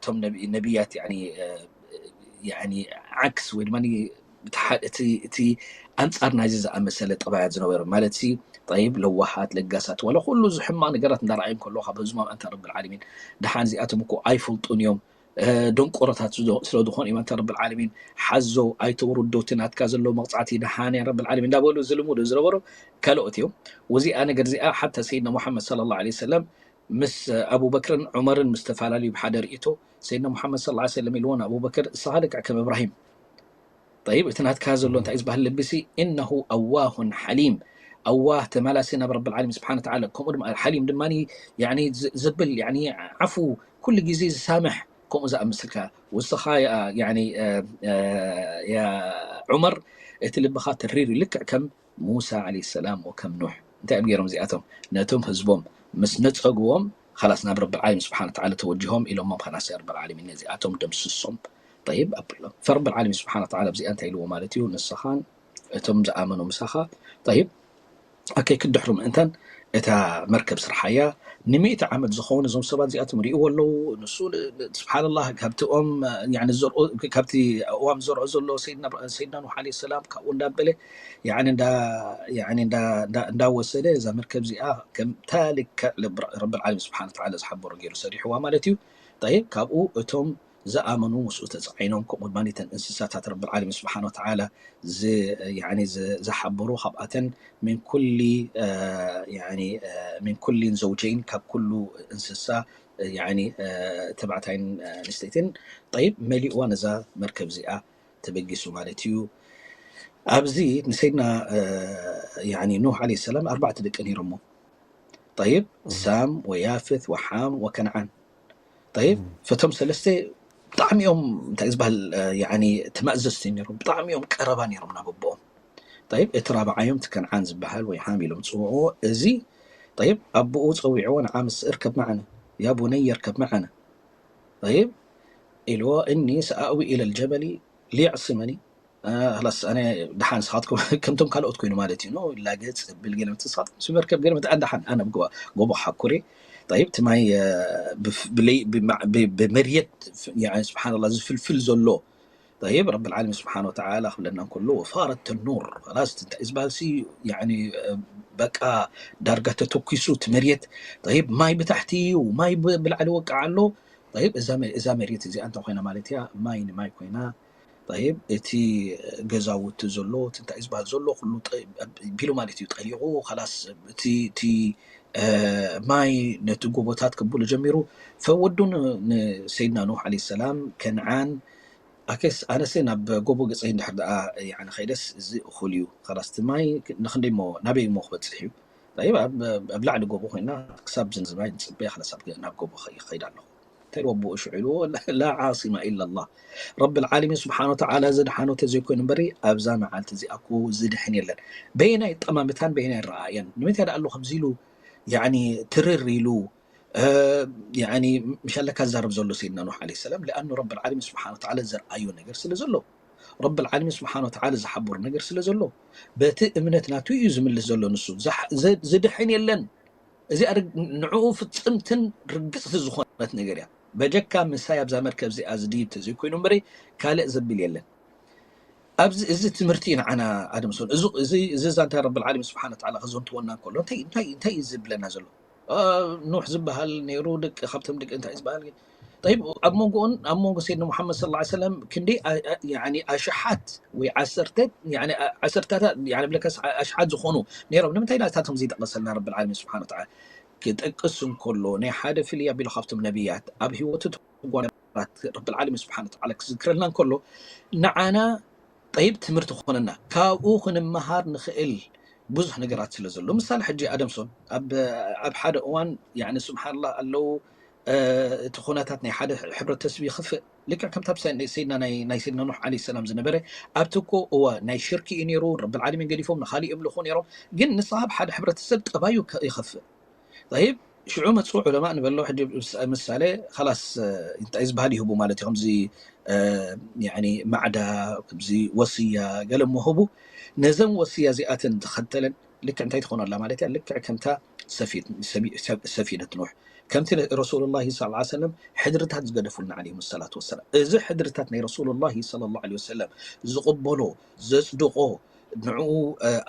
ቶም ነቢያት ዓክስ ወይ ድማ እቲ ኣንፃር ናይዚ ዝኣመሰለ ጠባያት ዝነበሩ ማለት ይ ለዋሃት ለጋሳት ዋላ ኩሉ ዝሕማቕ ነገራት እንዳረኣዮም ከለዉ ካብ ህዝቦም ኣንታ ረብ ልዓለሚን ደሓን እዚኣቶም እኮ ኣይፈልጡን እዮም ደንቆሮታት ስለዝኾኑ እዮም ኣንታ ረብ ልዓለሚን ሓዞ ኣይተውርዶ እቲ ናትካ ዘሎ መቕፃዕቲ ደሓን ያ ረብ ልዓለሚን እንዳበሉ ዝልምዱ ዝነበሩ ካልኦት እዮም ወዚኣ ነገር እዚኣ ሓታ ሰይድና ሙሓመድ صلى الله عليه وسلم ምስ ኣቡበክርን ዑመርን ምስ ተፈላለዩ ብሓደ ርእቶ ሰይድና ሙሓመድ صلى الله عليه وسلم ኢልዎ ንኣቡበክር እስኻ ልክዕ ከም እብራሂም طيب እቲ ናትካ ዘሎ እንታይ ዝበሃል ልቢ ሲ إنه أواه حليم ኣዋህ ተመላሲ ናብ ረብ ልዓለሚን ስብሓን ተዓላ ከምኡ ድማ ሓሊም ድማ ዘብል ዓፉ ኩሉ ግዜ ዝሳምሕ ከምኡ ዝኣምስልካ ውስኻ ዑመር እቲ ልብኻ ተሪር ልክዕ ከም ሙሳ ዓለ ሰላም ወከም ኑሕ እንታይ እዮም ገይሮም እዚኣቶም ነቶም ህዝቦም ምስ ነፀግዎም ላስ ናብ ረብ ልዓለሚን ስብሓን ተዓላ ተወጅሆም ኢሎሞም ላስ ረብ ልዓለሚን ነዚኣቶም ደምስሶም طيب ኣብሎም فرب العالمين سبحانه وتعالى ብዚኣ እንታይ ኢልዎ ማለት እዩ ንስኻን እቶም ዝኣመኑ ምሳኻ طيب ኣከይ ክድሕሩ ምእንታን እታ መርከብ ስርሓያ ንምእቲ ዓመት ዝኸውን እዞም ሰባት እዚኣቶም ርእዎ ኣለዉ ንሱ ስብሓንላህ ካብቲኦም ካብቲ እዋም ዘርኦ ዘሎ ሰይድና ኑሕ ዓለ ሰላም ካብኡ እንዳበለ እንዳወሰደ እዛ መርከብ እዚኣ ከምታ ልክዕ ረቢ ልዓለሚን ስብሓን ተዓላ ዝሓበሮ ገይሩ ሰሪሕዋ ማለት እዩ طيب ካብኡ እቶም ዝኣመኑ ምስኡ ተፃዒኖም ከምኡ ድማ ተን እንስሳታት ረቢ ልዓለሚን ስብሓን ወተዓላ ዝሓበሩ ካብኣተን ምን ኩሊ ምን ኩሊን ዘውጀይን ካብ ኩሉ እንስሳ ተባዕታይን ኣንስተይትን ጠይብ መሊእዋ ነዛ መርከብ እዚኣ ተበጊሱ ማለት እዩ ኣብዚ ንሰይድና ኑህ ዓለ ሰላም ኣርባዕተ ደቂ ነይሮሞ طيب ሳም ወያፍት ወሓም ወከንዓን። طيب ፈቶም ሰለስተ ብጣዕሚ እዮም እንታይ ዝበሃል ያኒ ተማእዘዝቲ ነይሮም፣ ብጣዕሚ እዮም ቀረባ ነይሮም ናብ ኣቦኦም። طيب እቲ ራብዓዮም እቲ ከንዓን ዝበሃል ወይ ሓም ኢሎም ዝፅውዕዎ እዚ طيب ኣቦኡ ፀዊዕዎ ንዓ ምስ እርከብ መዓነ ያ ቡነይ የርከብ መዓነ طيب ኢልዎ እኒ ሰኣእዊ ኢለ ልጀበሊ ሊዕስመኒ ላስ ኣነ ደሓን ንስኻትኩም ከምቶም ካልኦት ኮይኑ ማለት እዩ ኖ ላገፅ ብል ገለ ምትስኻትኩም ስመርከብ ገለ ምትኣን ደሓን ኣነ ብጎ- ጎቦ ሓኩሬ طيب ትማይ ብመርየት ስብሓንላ ዝፍልፍል ዘሎ طيب ረቢ العالمين ስብሓን ወተዓላ ክብለና እንከሎ ወፋረት ኑር ላስ እንታይ ዝበሃል ሲ በቃ ዳርጋ ተተኪሱ እቲ መርየት طيب ማይ ብታሕቲ እዩ ማይ ብላዕሊ ወቃዕ ኣሎ طيب እዛ መርየት እዚኣ እንታይ ኮይና ማለት እያ ማይ ንማይ ኮይና طيب እቲ ገዛውቲ ዘሎ እቲ እንታይ ዝበሃል ዘሎ ኩሉ ቢሉ ማለት እዩ ጠሊቑ ላስ እቲ ማይ ነቲ ጎቦታት ክብሉ ጀሚሩ ፈወዱ ንሰይድና ኑሕ ዓለ ሰላም ከንዓን ኣኬስ ኣነስ ናብ ጎቦ ገፀይ እንድሕር ደኣ ከይደስ እዚ እኹል እዩ ላስ እቲ ማይ ንክንደይ ሞ ናበይ ሞ ክበፅሕ እዩ ኣብ ላዕሊ ጎቦ ኮይና ክሳብ ዝንዝማይ ንፅበ ክሳብ ናብ ጎቦ ይኸይድ ኣለኹ ተልዎ ብኡ ሽዑ ኢልዎ ላ ዓሲማ ኢላ ላህ ረቢ ልዓለሚን ስብሓን ወተዓላ ዝድሓኖ ተዘይኮይኑ እምበሪ ኣብዛ መዓልቲ እዚኣ እኮ ዝድሕን የለን በየናይ ጠማምታን በየናይ ረኣየን ንምንታይ ደኣ ኣሎ ከምዚ ኢሉ ያኒ ትርር ኢሉ ያኒ ምሻለካ ዝዛረብ ዘሎ ሰይድና ኑሕ ዓለ ሰላም ሊኣኑ ረቢ ልዓለሚን ስብሓን ወተዓላ ዘርኣዮ ነገር ስለ ዘሎ ረቢ ልዓለሚን ስብሓን ወተዓላ ዝሓቦር ነገር ስለ ዘሎ በቲ እምነት ናቱ እዩ ዝምልስ ዘሎ ንሱ ዝድሕን የለን እዚኣ ንዕኡ ፍፅምትን ርግፅቲ ዝኾነት ነገር እያ በጀካ ምሳይ ኣብዛ መርከብ እዚኣ ዝድይብ ተዘይኮይኑ እምበሪ ካልእ ዘብል የለን ኣብዚ እዚ ትምህርቲ እዩ ንዓና ኣድምሶን እዚ ዛንታ ረቢ ልዓለሚን ስብሓን ወተዓላ ከዘንትወና እንከሎ እንታይ እዩ ዝብለና ዘሎ ኑሕ ዝበሃል ነይሩ ደቂ ካብቶም ደቂ እንታይ ዝበሃል ግን طيب ኣብ መንጎኡን ኣብ መንጎ ሰይድና ሙሓመድ صلى الله عليه وسلم ክንደይ ኣሽሓት ወይ ዓሰርተ ዓሰርታታት ብለካ ኣሽሓት ዝኾኑ ነይሮም ንምንታይ ናታቶም ዘይጠቀሰልና ረቢ ልዓለሚን ስብሓን ወተዓላ ክጠቅስ እንከሎ ናይ ሓደ ፍልይ ኣቢሉ ካብቶም ነቢያት ኣብ ህይወቱ ተጓነራት ረቢ ልዓለሚን ስብሓን ወተዓላ ክዝክረልና እንከሎ ንዓና طيب ትምህርቲ ክኾነና ካብኡ ክንመሃር ንኽእል ብዙሕ ነገራት ስለ ዘሎ ምሳሌ ሕጂ ኣደምሶን ኣብ ሓደ እዋን ስብሓንላ ኣለዉ እቲ ኩነታት ናይ ሓደ ሕብረተሰብ ይኽፍእ ልክዕ ከምታ ሰይድና ናይ ሰይድና ኑሕ ዓለ ሰላም ዝነበረ ኣብቲ እኮ እዋ ናይ ሽርኪ እዩ ነይሩ ረቢ ልዓለሚን ገዲፎም ንኻሊእ የምልኹ ነይሮም ግን ንስኻ ኣብ ሓደ ሕብረተሰብ ጠባዩ ይኸፍእ طيب ሽዑ መፁ ዑለማ ንበሎ ሕጂ ምሳሌ ላስ እንታይ ዝበሃል ይህቡ ማለት እዩ ከምዚ ማዕዳ ከምዚ ወስያ ገለ መህቡ ነዘን ወስያ እዚኣተን ዝኸተለን ልክዕ እንታይ ትኾኖ ኣላ ማለት እያ ልክዕ ከምታ ሰፊነት ኑሕ ከምቲ ረሱሉላሂ ስ ሰለም ሕድርታት ዝገደፉልና ዓለይሂም ሰላቱ ወሰላም እዚ ሕድርታት ናይ ረሱሉላሂ ሰለላሁ ዐለይሂ ወሰለም ዝቕበሎ ዘጽድቆ ንዕኡ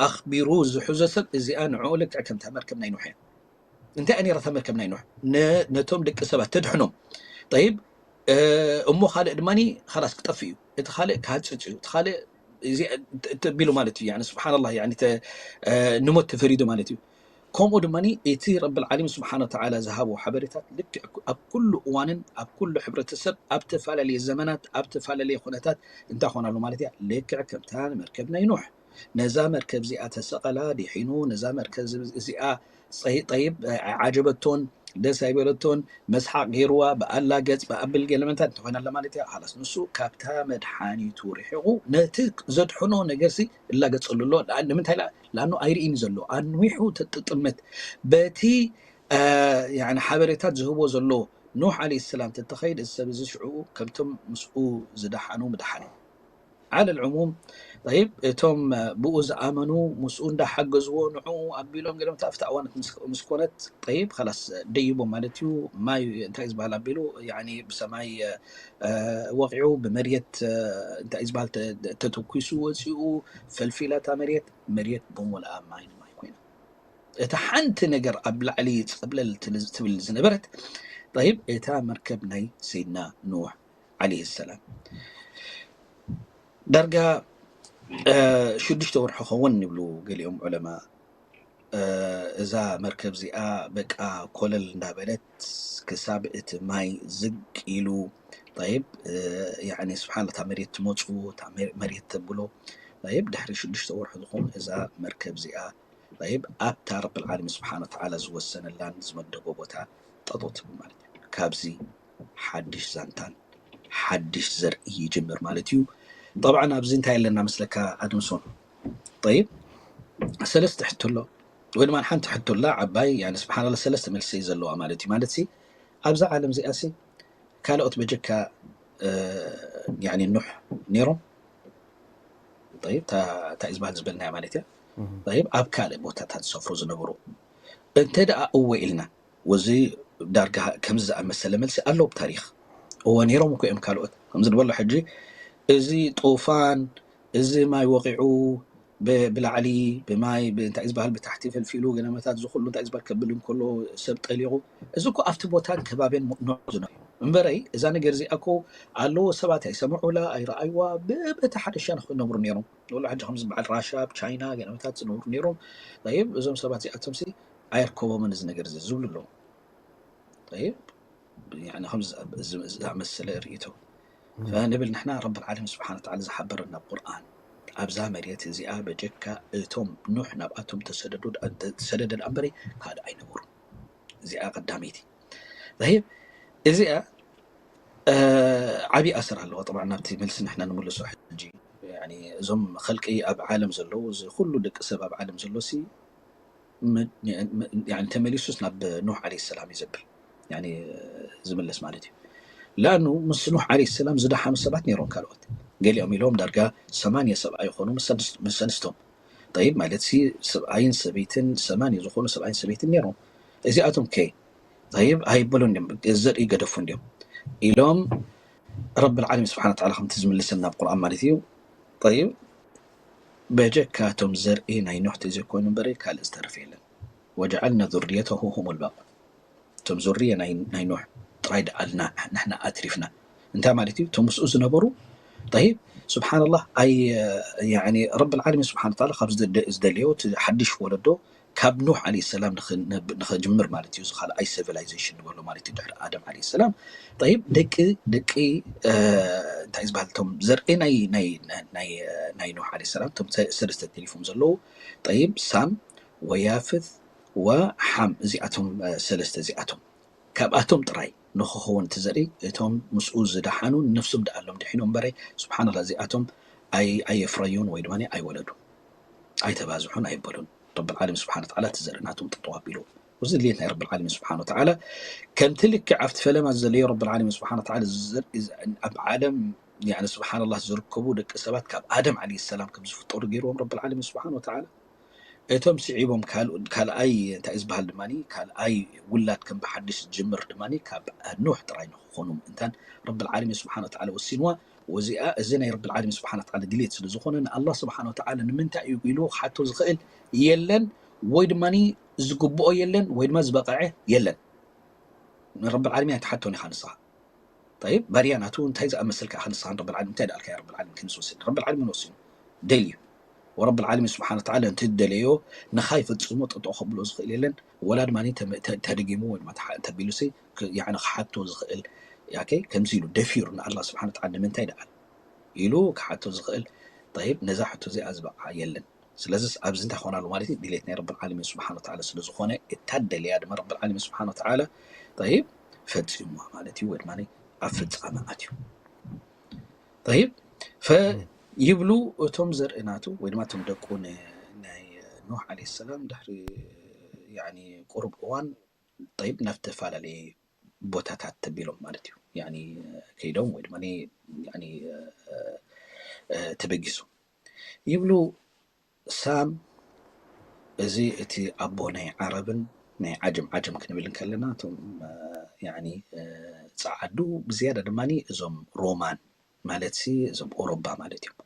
ኣኽቢሩ ዝሕዞ ሰብ እዚኣ ንዕኡ ልክዕ ከምታ መርከብ ናይ ኑሕ እያ እንታይ እያ ነይራ እታ መርከብ ናይ ኑሕ ነቶም ደቂ ሰባት ተድሕኖም ጠይብ እሞ ካልእ ድማ ላስ ክጠፍእ እዩ እቲ ካልእ ክሃፅፅ እዩ እቲ ካልእ ቢሉ ማለት እዩ ስብሓንላ ንሞት ተፈሪዱ ማለት እዩ ከምኡ ድማ እቲ ረቢ ልዓለሚን ስብሓን ወተዓላ ዝሃቦ ሓበሬታት ልክዕ ኣብ ኩሉ እዋንን ኣብ ኩሉ ሕብረተሰብ ኣብ ተፈላለየ ዘመናት ኣብ ተፈላለየ ኩነታት እንታይ ኾናሉ ማለት እያ ልክዕ ከምታ መርከብ ናይ ኑሕ ነዛ መርከብ እዚኣ ተሰቐላ ዲሒኑ ነዛ መርከብ እዚኣ ጠይብ ዓጀበቶን ደስ ኣይበለቶን መስሓቅ ገይርዋ ብኣላ ገፅ ብኣብል ገለመንታት እንተኾይና ኣላ ማለት እያ ላስ ንሱ ካብታ መድሓኒቱ ርሒቑ ነቲ ዘድሕኖ ነገርሲ እላገፀሉ ኣሎ ንምንታይ ለኣኑ ኣይርእን ዘሎ ኣንዊሑ ተጥጥመት በቲ ሓበሬታት ዝህቦ ዘሎ ኑሕ ዓለ ሰላም ተተኸይድ እዚ ሰብ እዚ ሽዑ ከምቶም ምስኡ ዝደሓኑ ምድሓን እዩ ዓለ ልዕሙም طيب እቶም ብኡ ዝኣመኑ ምስኡ እንዳሓገዝዎ ንዕኡ ኣቢሎም ገለ ኣብታ እዋነት ምስ ኮነት طيب ላስ ደይቦም ማለት እዩ ማይ እንታይ ዝበሃል ኣቢሉ ብሰማይ ወቂዑ ብመርየት እንታይ ዝበሃል ተተኩሱ ወፂኡ ፈልፊላታ መርየት መርየት ብምልኣ ማይ ንማይ ኮይና እታ ሓንቲ ነገር ኣብ ላዕሊ ፀብለል ትብል ዝነበረት طيب እታ መርከብ ናይ ሰይድና ኑሕ ዓለይሂ ሰላም ዳርጋ ሽዱሽተ ወርሒ ኸውን ይብሉ ገሊኦም ዑለማ እዛ መርከብ እዚኣ በቃ ኮለል እንዳበለት ክሳብ እቲ ማይ ዝግ ኢሉ طيب ስብሓን እታ መሬት ትመፁ መሬት ተብሎ طيب ድሕሪ ሽዱሽተ ወርሒ ዝኾኑ እዛ መርከብ እዚኣ ይብ ኣብታ ረብል ዓለሚን ስብሓን ወተዓላ ዝወሰነላን ዝመደቦ ቦታ ጠጠው ትብል ማለት እዩ። ካብዚ ሓድሽ ዛንታን ሓድሽ ዘርኢ ይጅምር ማለት እዩ። ጠብዓን ኣብዚ እንታይ ኣለና መስለካ ኣድምሶን? ጠይብ፣ ሰለስተ ሕቶ ኣሎ፣ ወይ ድማ ሓንቲ ሕቶ ኣላ ዓባይ፣ ያኒ ስብሓንላ ሰለስተ መልሲ እዩ ዘለዋ ማለት እዩ። ማለት ሲ ኣብዛ ዓለም እዚኣ ሲ ካልኦት በጀካ ያኒ ኑሕ ነይሮም? ጠይብ፣ እንታይ ዝበሃል ዝበልናያ ማለት እያ። ጠይብ፣ ኣብ ካልእ ቦታታት ዝሰፍሩ ዝነበሩ እንተ ደኣ እወ ኢልና፣ ወዚ ዳርጋ ከምዚ ዝኣመሰለ መልሲ ኣለዉ ብታሪኽ። እወ ነይሮም እኮ እዮም ካልኦት። ከምዚ ዝበሎ ሕጂ እዚ ጡፋን፣ እዚ ማይ ወቒዑ ብ-፣ ብላዕሊ ብማይ ብ-፣ እንታይ ዝበሃል ብታሕቲ ፈልፊሉ ገለመታት ዝኹሉ እንታይ ዝበሃል ከብል እንከሎ ሰብ ጠሊቑ፣ እዚ እኮ ኣብቲ ቦታን ከባቢን ኖ ዝነበሩ እምበረይ እዛ ነገር እዚኣ እኮ ኣለዎ ሰባት ኣይሰምዑላ ኣይረኣይዋ ብ-፣ በታ ሓደሻ ንኽነብሩ ነይሮም። ንብሎ ሕጂ ከምዚ በዓል ራሻ ኣብ ቻይና ገለመታት ዝነብሩ ነይሮም። ጠይብ እዞም ሰባት እዚኣቶምሲ ኣይርከቦምን እዚ ነገር እዚ ዝብሉ ኣለዉ። ጠይብ ያኒ ከምዚ ዝኣመሰለ ርእይቶ ንብል ንሕና ረብል ዓለሚን ስብሓን ወተዓላ ዝሓበረና ቁርኣን ኣብዛ መሬት እዚኣ በጀካ እቶም ኑሕ ናብኣቶም ተሰደዱ ተሰደደ ደኣ እምበረይ ካልእ ኣይነበሩን። እዚኣ ቀዳመይቲ። ጠይብ እዚኣ ዓብዪ ኣሰር ኣለዋ። ጠብዓ ናብቲ መልሲ ንሕና ንምልሶ ሕጂ ያኒ እዞም ኸልቂ ኣብ ዓለም ዘለዉ እዚ ኩሉ ደቂ ሰብ ኣብ ዓለም ዘሎሲ ተመሊሱስ ናብ ኑሕ ዓለይሂ ሰላም እዩ ዘብል ዝምለስ ማለት እዩ። ለኣኑ ምስ ኑሕ ዓለይሂ ሰላም ዝደሓኑ ሰባት ነይሮም ካልኦት። ገሊኦም ኢሎም ዳርጋ ሰማንየ ሰብኣይ ይኾኑ ምስ ኣንስቶም። ጠይብ ማለት ሲ ሰብኣይን ሰበይትን ሰማንየ ዝኾኑ ሰብኣይን ሰበይትን ነይሮም። እዚኣቶም ከ ጠይብ ኣይበሉን እዮም ዘርኢ ገደፉ እንዲዮም ኢሎም ረብል ዓለሚን ስብሓን ወተዓላ ከምቲ ዝምልሰና ኣብ ቁርኣን ማለት እዩ። ጠይብ በጀካቶም ዘርኢ ናይ ኖሕ ተዘይኮይኑ እምበረ ካልእ ዝተረፈ የለን። ወጀዓልና ዙርየተሁ ሁሙል ባቁን። እቶም ዙርየ ናይ ኖሕ ጥራይ ደኣልና ንሕና ኣትሪፍና። እንታይ ማለት እዩ? እቶም ምስኡ ዝነበሩ ጠይብ ስብሓንላህ ኣይ ረብል ዓለሚን ስብሓን ወተዓላ ካብ ዝደልዮ እቲ ሓድሽ ወለዶ ካብ ኑሕ ዓለይሂ ሰላም ንኸጅምር ማለት እዩ። እዚ ካልኣይ ሲቪላይዜሽን ንበሎ ማለት እዩ ድሕሪ ኣደም ዓለይሂ ሰላም። ጠይብ ደቂ ደቂ እንታይ ዝበሃል እቶም ዘርኢ ናይ ናይ ናይ ናይ ኑሕ ዓለይሂ ሰላም እቶም ሰለስተ ተሪፎም ዘለዉ ጠይብ ሳም ወያፍት ወሓም እዚኣቶም ሰለስተ እዚኣቶም ካብኣቶም ጥራይ ንክኸውን እቲ ዘርኢ እቶም ምስኡ ዝደሓኑ ንነፍሶም ደኣሎም ድሒኖም እምበረ ስብሓንላ እዚኣቶም ኣየፍረዩን ወይ ድማ ኣይወለዱ ኣይተባዝሑን ኣይበሉን። ረብል ዓለሚን ስብሓን ወተዓላ እቲ ዘርኢ ናቶም ጠጠው ኣቢሉ እዚ ድልየት ናይ ረብል ዓለሚን ስብሓን ወተዓላ ከምቲ ልክዕ ኣብቲ ፈለማ ዝደለዮ ረብል ዓለሚን ስብሓን ወተዓላ ኣብ ዓለም ስብሓንላ ዝርከቡ ደቂ ሰባት ካብ ኣደም ዓለይሂ ሰላም ከም ዝፍጠሩ ገይርዎም ረብል ዓለሚን ስብሓን ወተዓላ እቶም ስዒቦም ካልኣይ እንታይ ዝበሃል ድማ ካልኣይ ውላድ ከም ብሓድሽ ዝጅምር ድማ ካብ ኑሕ ጥራይ ንክኾኑ ምእንታን ረብል ዓለሚን ስብሓን ወተዓላ ወሲንዋ። ወዚኣ እዚ ናይ ረብል ዓለሚን ስብሓን ወተዓላ ድልየት ስለ ዝኾነ ንኣላህ ስብሓን ወተዓላ ንምንታይ እዩ ኢሉ ክሓቶ ዝኽእል የለን ወይ ድማ ዝግብኦ የለን ወይ ድማ ዝበቕዐ የለን። ንረብል ዓለሚን ኣይትሓቶን ኢኻ ንስኻ። ጠይብ ባርያ ናቱ እንታይ ዝኣመሰልካ ኢኻ ንስኻ ንረብል ዓለሚን እንታይ ደኣልካ ረብል ዓለሚን ክንስወስድ ረብል ዓለሚን ወሲኑ ደልዩ ወረብል ዓለሚን ስብሓን ወተዓላ እንተ ደለዮ ንኻይፈጽሞ ጠጠው ከብሎ ዝኽእል የለን። ወላ ድማ ተደጊሙ ወይ ድማ ተቢሉሲ ክሓቶ ዝኽእል ከምዚ ኢሉ ደፊሩ ንኣላ ስብሓን ወተዓላ ንምንታይ ደኣል ኢሉ ክሓቶ ዝኽእል ጠይብ ነዛ ሕቶ እዚኣ ዝበቕዓ የለን። ስለዚስ ኣብዚ እንታይ ክኾን ኣሎ ማለት እዩ? ድሌት ናይ ረብል ዓለሚን ስብሓን ወተዓላ ስለ ዝኾነ እታ ደለያ ድማ ረብል ዓለሚን ስብሓን ወተዓላ ጠይብ ፈጺሙዋ ማለት እዩ ወይ ድማ ኣብ ፍጻመ ኣትዩ። ጠይብ ፈ ይብሉ እቶም ዘርኢ ናቱ ወይ ድማ እቶም ደቁ ናይ ኖህ ዓለይሂ ሰላም ድሕሪ ያኒ ቁሩብ እዋን ጠይብ ናብ ተፈላለየ ቦታታት ተቢሎም ማለት እዩ ያኒ ከይዶም ወይ ድማ ያኒ ተበጊሱ ይብሉ። ሳም እዚ እቲ ኣቦ ናይ ዓረብን ናይ ዓጀም ዓጀም ክንብል እንከለና እቶም ያኒ ጸዓዱ ብዝያዳ ድማ እዞም ሮማን ማለት ሲ እዞም ኦሮባ ማለት እዮም።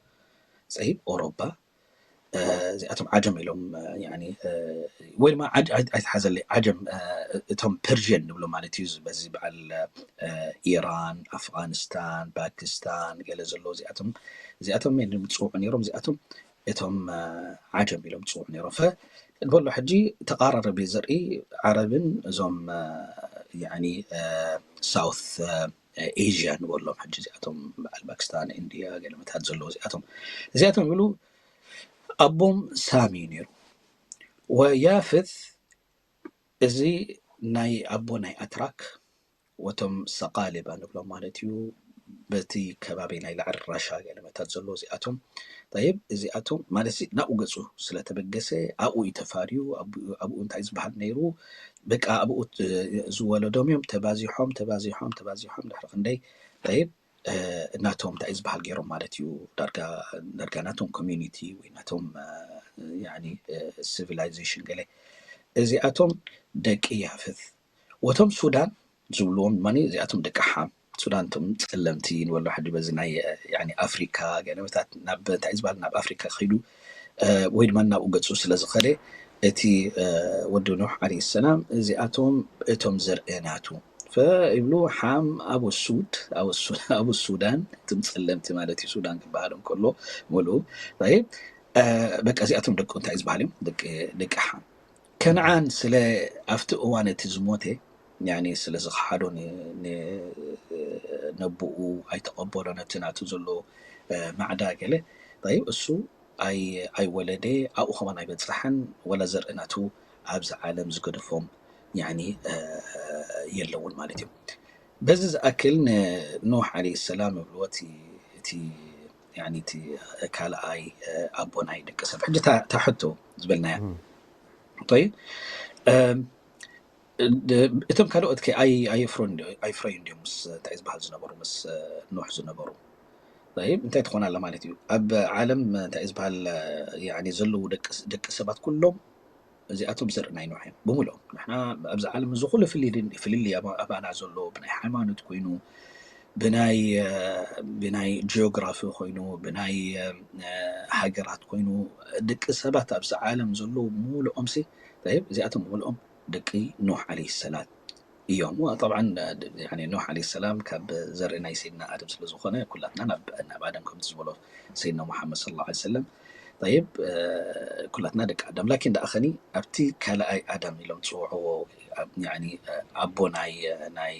ጸይብ ኦሮባ እዚኣቶም ዓጀም ኢሎም ወይ ድማ ኣይትሓዘለይ ዓጀም እቶም ፐርዥን ንብሎ ማለት እዩ። በዚ በዓል ኢራን፣ ኣፍጋኒስታን፣ ፓኪስታን ገለ ዘሎ እዚኣቶም እዚኣቶም እዮም ዝፅውዑ ነይሮም። እዚኣቶም እቶም ዓጀም ኢሎም ዝፅውዑ ነይሮም። ፈ ንበሎ ሕጂ ተቃራረቢ ዘርኢ ዓረብን እዞም ያኒ ሳውት ኤዥያ ንበሎም ሕጂ እዚኣቶም በዓል ፓኪስታን፣ ኢንድያ ገለመታት ዘለዎ እዚኣቶም እዚኣቶም ይብሉ ኣቦም ሳም እዩ ነይሩ። ወያፍት እዚ ናይ ኣቦ ናይ ኣትራክ ወቶም ሰቃሊባ ንብሎም ማለት እዩ። በቲ ከባቢ ናይ ላዕሊ ራሻ ገለመታት ዘሎ እዚኣቶም ይብ እዚኣቶም ማለት ናብኡ ገፁ ስለተበገሰ ኣብኡ እዩ ተፋርዩ። ኣብኡ እንታይ ዝበሃል ነይሩ? በቃ ኣብኡ ዝወለዶም እዮም ተባዚሖም ተባዚሖም ተባዚሖም ድሕሪ ክንደይ ይብ እናቶም እንታይ ዝበሃል ገይሮም ማለት እዩ። ዳርጋ ዳርጋ ናቶም ኮሚኒቲ ወይ ናቶም ሲቪላይዜሽን ገለ እዚኣቶም ደቂ ያፍት ወቶም ሱዳን ዝብልዎም ድማ እዚኣቶም ደቂ ሓም ሱዳን ቶም ፀለምቲ ንበሎ ሕጂ በዚ ናይ ኣፍሪካ ገለመታት ናብ እንታይ ዝበሃል ናብ ኣፍሪካ ከይዱ ወይ ድማ ናብኡ ገፁ ስለዝኸደ እቲ ወዲ ኖሕ ዓለይሂ ሰላም እዚኣቶም እቶም ዘርኢ ናቱ ይብሉ ሓም ኣብ ሱድ ኣብ ሱዳን እቶም ፀለምቲ ማለት እዩ። ሱዳን ክበሃል እንከሎ ሙሉ በቃ እዚኣቶም ደቂ እንታይ ዝበሃል እዮም ደቂ ሓም ከነዓን ስለ ኣብቲ እዋን እቲ ዝሞተ ስለ ዝኸሓዶ ነብኡ ኣይተቐበሎ ነቲ ናቱ ዘሎ ማዕዳ ገለ ይብ እሱ ኣይወለደ ኣብኡ ከማን ኣይበፅሓን ወላ ዘርኢ ናቱ ኣብዚ ዓለም ዝገደፎም የለውን ማለት እዩ። በዚ ዝኣክል ንኖህ ዓለይሂ ሰላም ይብልዎ እቲ እቲ ካልኣይ ኣቦ ናይ ደቂ ሰብ ሕጂ ታሕቶ ዝበልናያ ይ እቶም ካልኦት ኣይፍረዩ እንዲዮም ምስ እንታይ ዝበሃል ዝነበሩ ምስ ኖሕ ዝነበሩ እንታይ ትኾን ኣለ ማለት እዩ። ኣብ ዓለም እንታይ ዝበሃል ዘለዉ ደቂ ሰባት ኩሎም እዚኣቶም ዘርኢ ናይ ኖሕ እዮም ብምልኦም ንሕና ኣብዚ ዓለም እዚ ኩሉ ፍልልይ ኣባና ዘሎ ብናይ ሃይማኖት ኮይኑ ብናይ ብናይ ጂኦግራፊ ኮይኑ ብናይ ሃገራት ኮይኑ ደቂ ሰባት ኣብዚ ዓለም ዘለዉ ብምልኦም ሲ እዚኣቶም ብምልኦም ደቂ ኖሕ ዓለይሂ ሰላም እዮም። ጠብዓ ኖሕ ዓለይሂ ሰላም ካብ ዘርኢ ናይ ሰይድና ኣደም ስለ ዝኾነ ኩላትና ናብ ኣደም ከምቲ ዝበሎ ሰይድና ሙሓመድ ሰለላሁ ዓለይሂ ወሰለም ይብ ኩላትና ደቂ ኣዳም ላኪን ደኣ ኸኒ ኣብቲ ካልኣይ ኣዳም ኢሎም ዝፅውዕዎ ኣቦ ናይ ናይ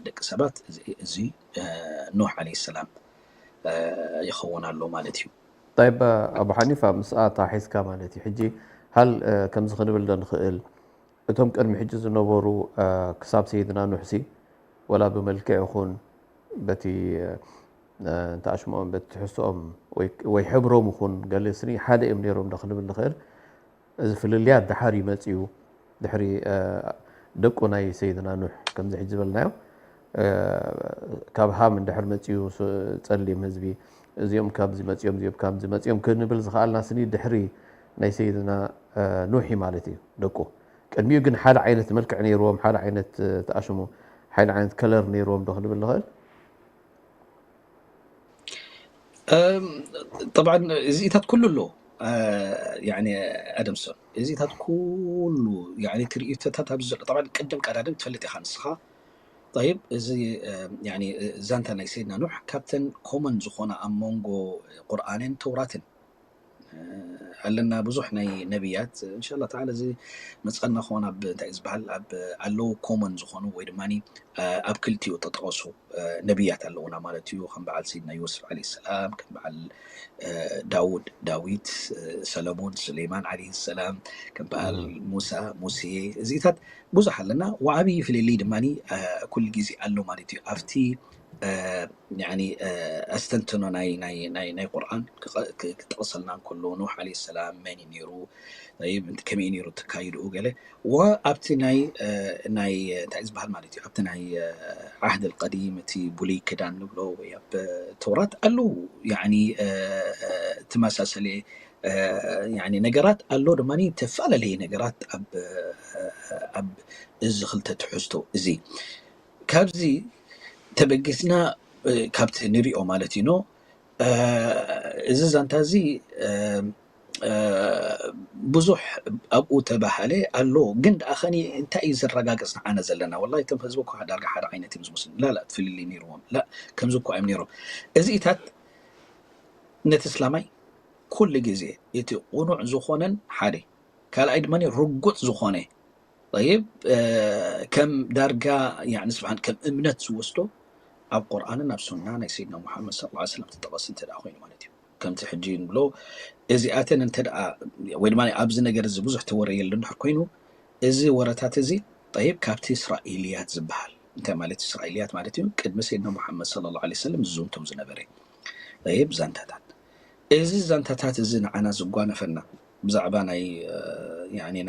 ደቂ ሰባት እዚ ኖህ ዓለይሂ ሰላም ይኸውን ኣሎ ማለት እዩ። طيب ኣቡ ሓኒፋ ምስኣ ተታሒዝካ ማለት እዩ ሕጂ ሃል ከምዚ ክንብል ዶ ንኽእል እቶም ቅድሚ ሕጂ ዝነበሩ ክሳብ ሰይድና ኑሕሲ ወላ ብመልክዕ ይኹን በቲ ተኣሽምኦም በቲ ትሕዝትኦም ወይ ሕብሮም ይኹን ገለ ስኒ ሓደ እዮም ነይሮም ዶ ክንብል ንኽእል። እዚ ፍልልያት ደሓር እዩ መፂኡ ድሕሪ ደቁ ናይ ሰይድና ኑሕ ከምዚ ሕጂ ዝበልናዮ ካብ ሃም እንድሕር መፂኡ ፀሊም ህዝቢ እዚኦም ካብዚ መፂኦም እዚኦም ካብዚ መፂኦም ክንብል ዝኽኣልና ስኒ ድሕሪ ናይ ሰይድና ኑሕ ማለት እዩ ደቁ ቅድሚኡ ግን ሓደ ዓይነት መልክዕ ነይርዎም ሓደ ዓይነት ተኣሽሙ ሓደ ዓይነት ከለር ነይርዎም ዶ ክንብል ንኽእል። طبعا እዚታት ኩሉ ኣሎ ኣደምሶን እዚታት ኩሉ ትርኢቶታት ኣብዚ ዘሎ طبعا ቅድም ቀዳድም ትፈልጥ ኢኻ ንስኻ طيب እዚ ዛንታ ናይ ሰይድና ኑሕ ካብተን ኮመን ዝኾና ኣብ መንጎ ቁርኣንን ተውራትን ኣለና ብዙሕ ናይ ነብያት እንሻላ ተዓላ እዚ መፀና ክኾን ኣብ እንታይ ዝበሃል ኣብ ኣለዉ ኮመን ዝኾኑ ወይ ድማ ኣብ ክልቲኡ ተጠቐሱ ነብያት ኣለዉና ማለት እዩ ከም በዓል ሰይድና ዮስፍ ዓለ ሰላም ከም በዓል ዳውድ ዳዊት ሰለሞን ሱሌማን ዓለ ሰላም ከም በዓል ሙሳ ሙሴ እዚታት ብዙሕ ኣለና ወዓብዪ ፍልልይ ድማ ኩሉ ግዜ ኣሎ ማለት እዩ ኣብቲ ኣስተንትኖ ናይ ቁርኣን ክጠቕሰልና እንከሎ ኖህ ዓለ ሰላም መን እዩ ነይሩ ከመይ ነይሩ ተካይድኡ ገለ ወኣብቲ ናይ ናይ እንታይ ዝበሃል ማለት እዩ ኣብቲ ናይ ዓህድ ቀዲም እቲ ብሉይ ክዳን ንብሎ ወይ ኣብ ተውራት ኣለዉ ተመሳሰለ ነገራት ኣሎ ድማ ተፈላለየ ነገራት ኣብ እዚ ክልተ ትሕዝቶ እዚ ካብዚ ተበጊስና ካብቲ ንሪኦ ማለት እዩ እዚ ዛንታ እዚ ብዙሕ ኣብኡ ተባሃለ ኣሎ ግን ደኣ ኸኒ እንታይ እዩ ዘረጋግፅ ንዓና ዘለና ወላ እቶም ህዝቢ እኮ ዳርጋ ሓደ ዓይነት እዮም ዝመስሉ ላ ላ ፍልልይ ነይርዎም ላ ከምዚ እኮ እዮም ነይሮም እዚኢታት ነቲ እስላማይ ኩሉ ግዜ እቲ ቁኑዕ ዝኾነን ሓደ ካልኣይ ድማ ርጉፅ ዝኾነ ይብ ከም ዳርጋ ስብሓን ከም እምነት ዝወስዶ ኣብ ቁርኣንን ኣብ ሱና ናይ ሰይድና ሙሓመድ ስ ሰለም ተጠቐስ እንተ ኮይኑ ማለት እዩ ከምቲ ሕጂ ንብሎ እዚኣተን እንተ ደኣ ወይ ድማ ኣብዚ ነገር እዚ ብዙሕ ተወረየሉ እንድሕር ኮይኑ፣ እዚ ወረታት እዚ ጠይብ ካብቲ እስራኤልያት ዝበሃል እንታይ ማለት እስራኤልያት ማለት እዩ? ቅድሚ ሰይድና ሙሓመድ ሰለላሁ ዐለይሂ ወሰለም ዝዝንቶም ዝነበረ ጠይብ ዛንታታት። እዚ ዛንታታት እዚ ንዓና ዝጓነፈና ብዛዕባ ናይ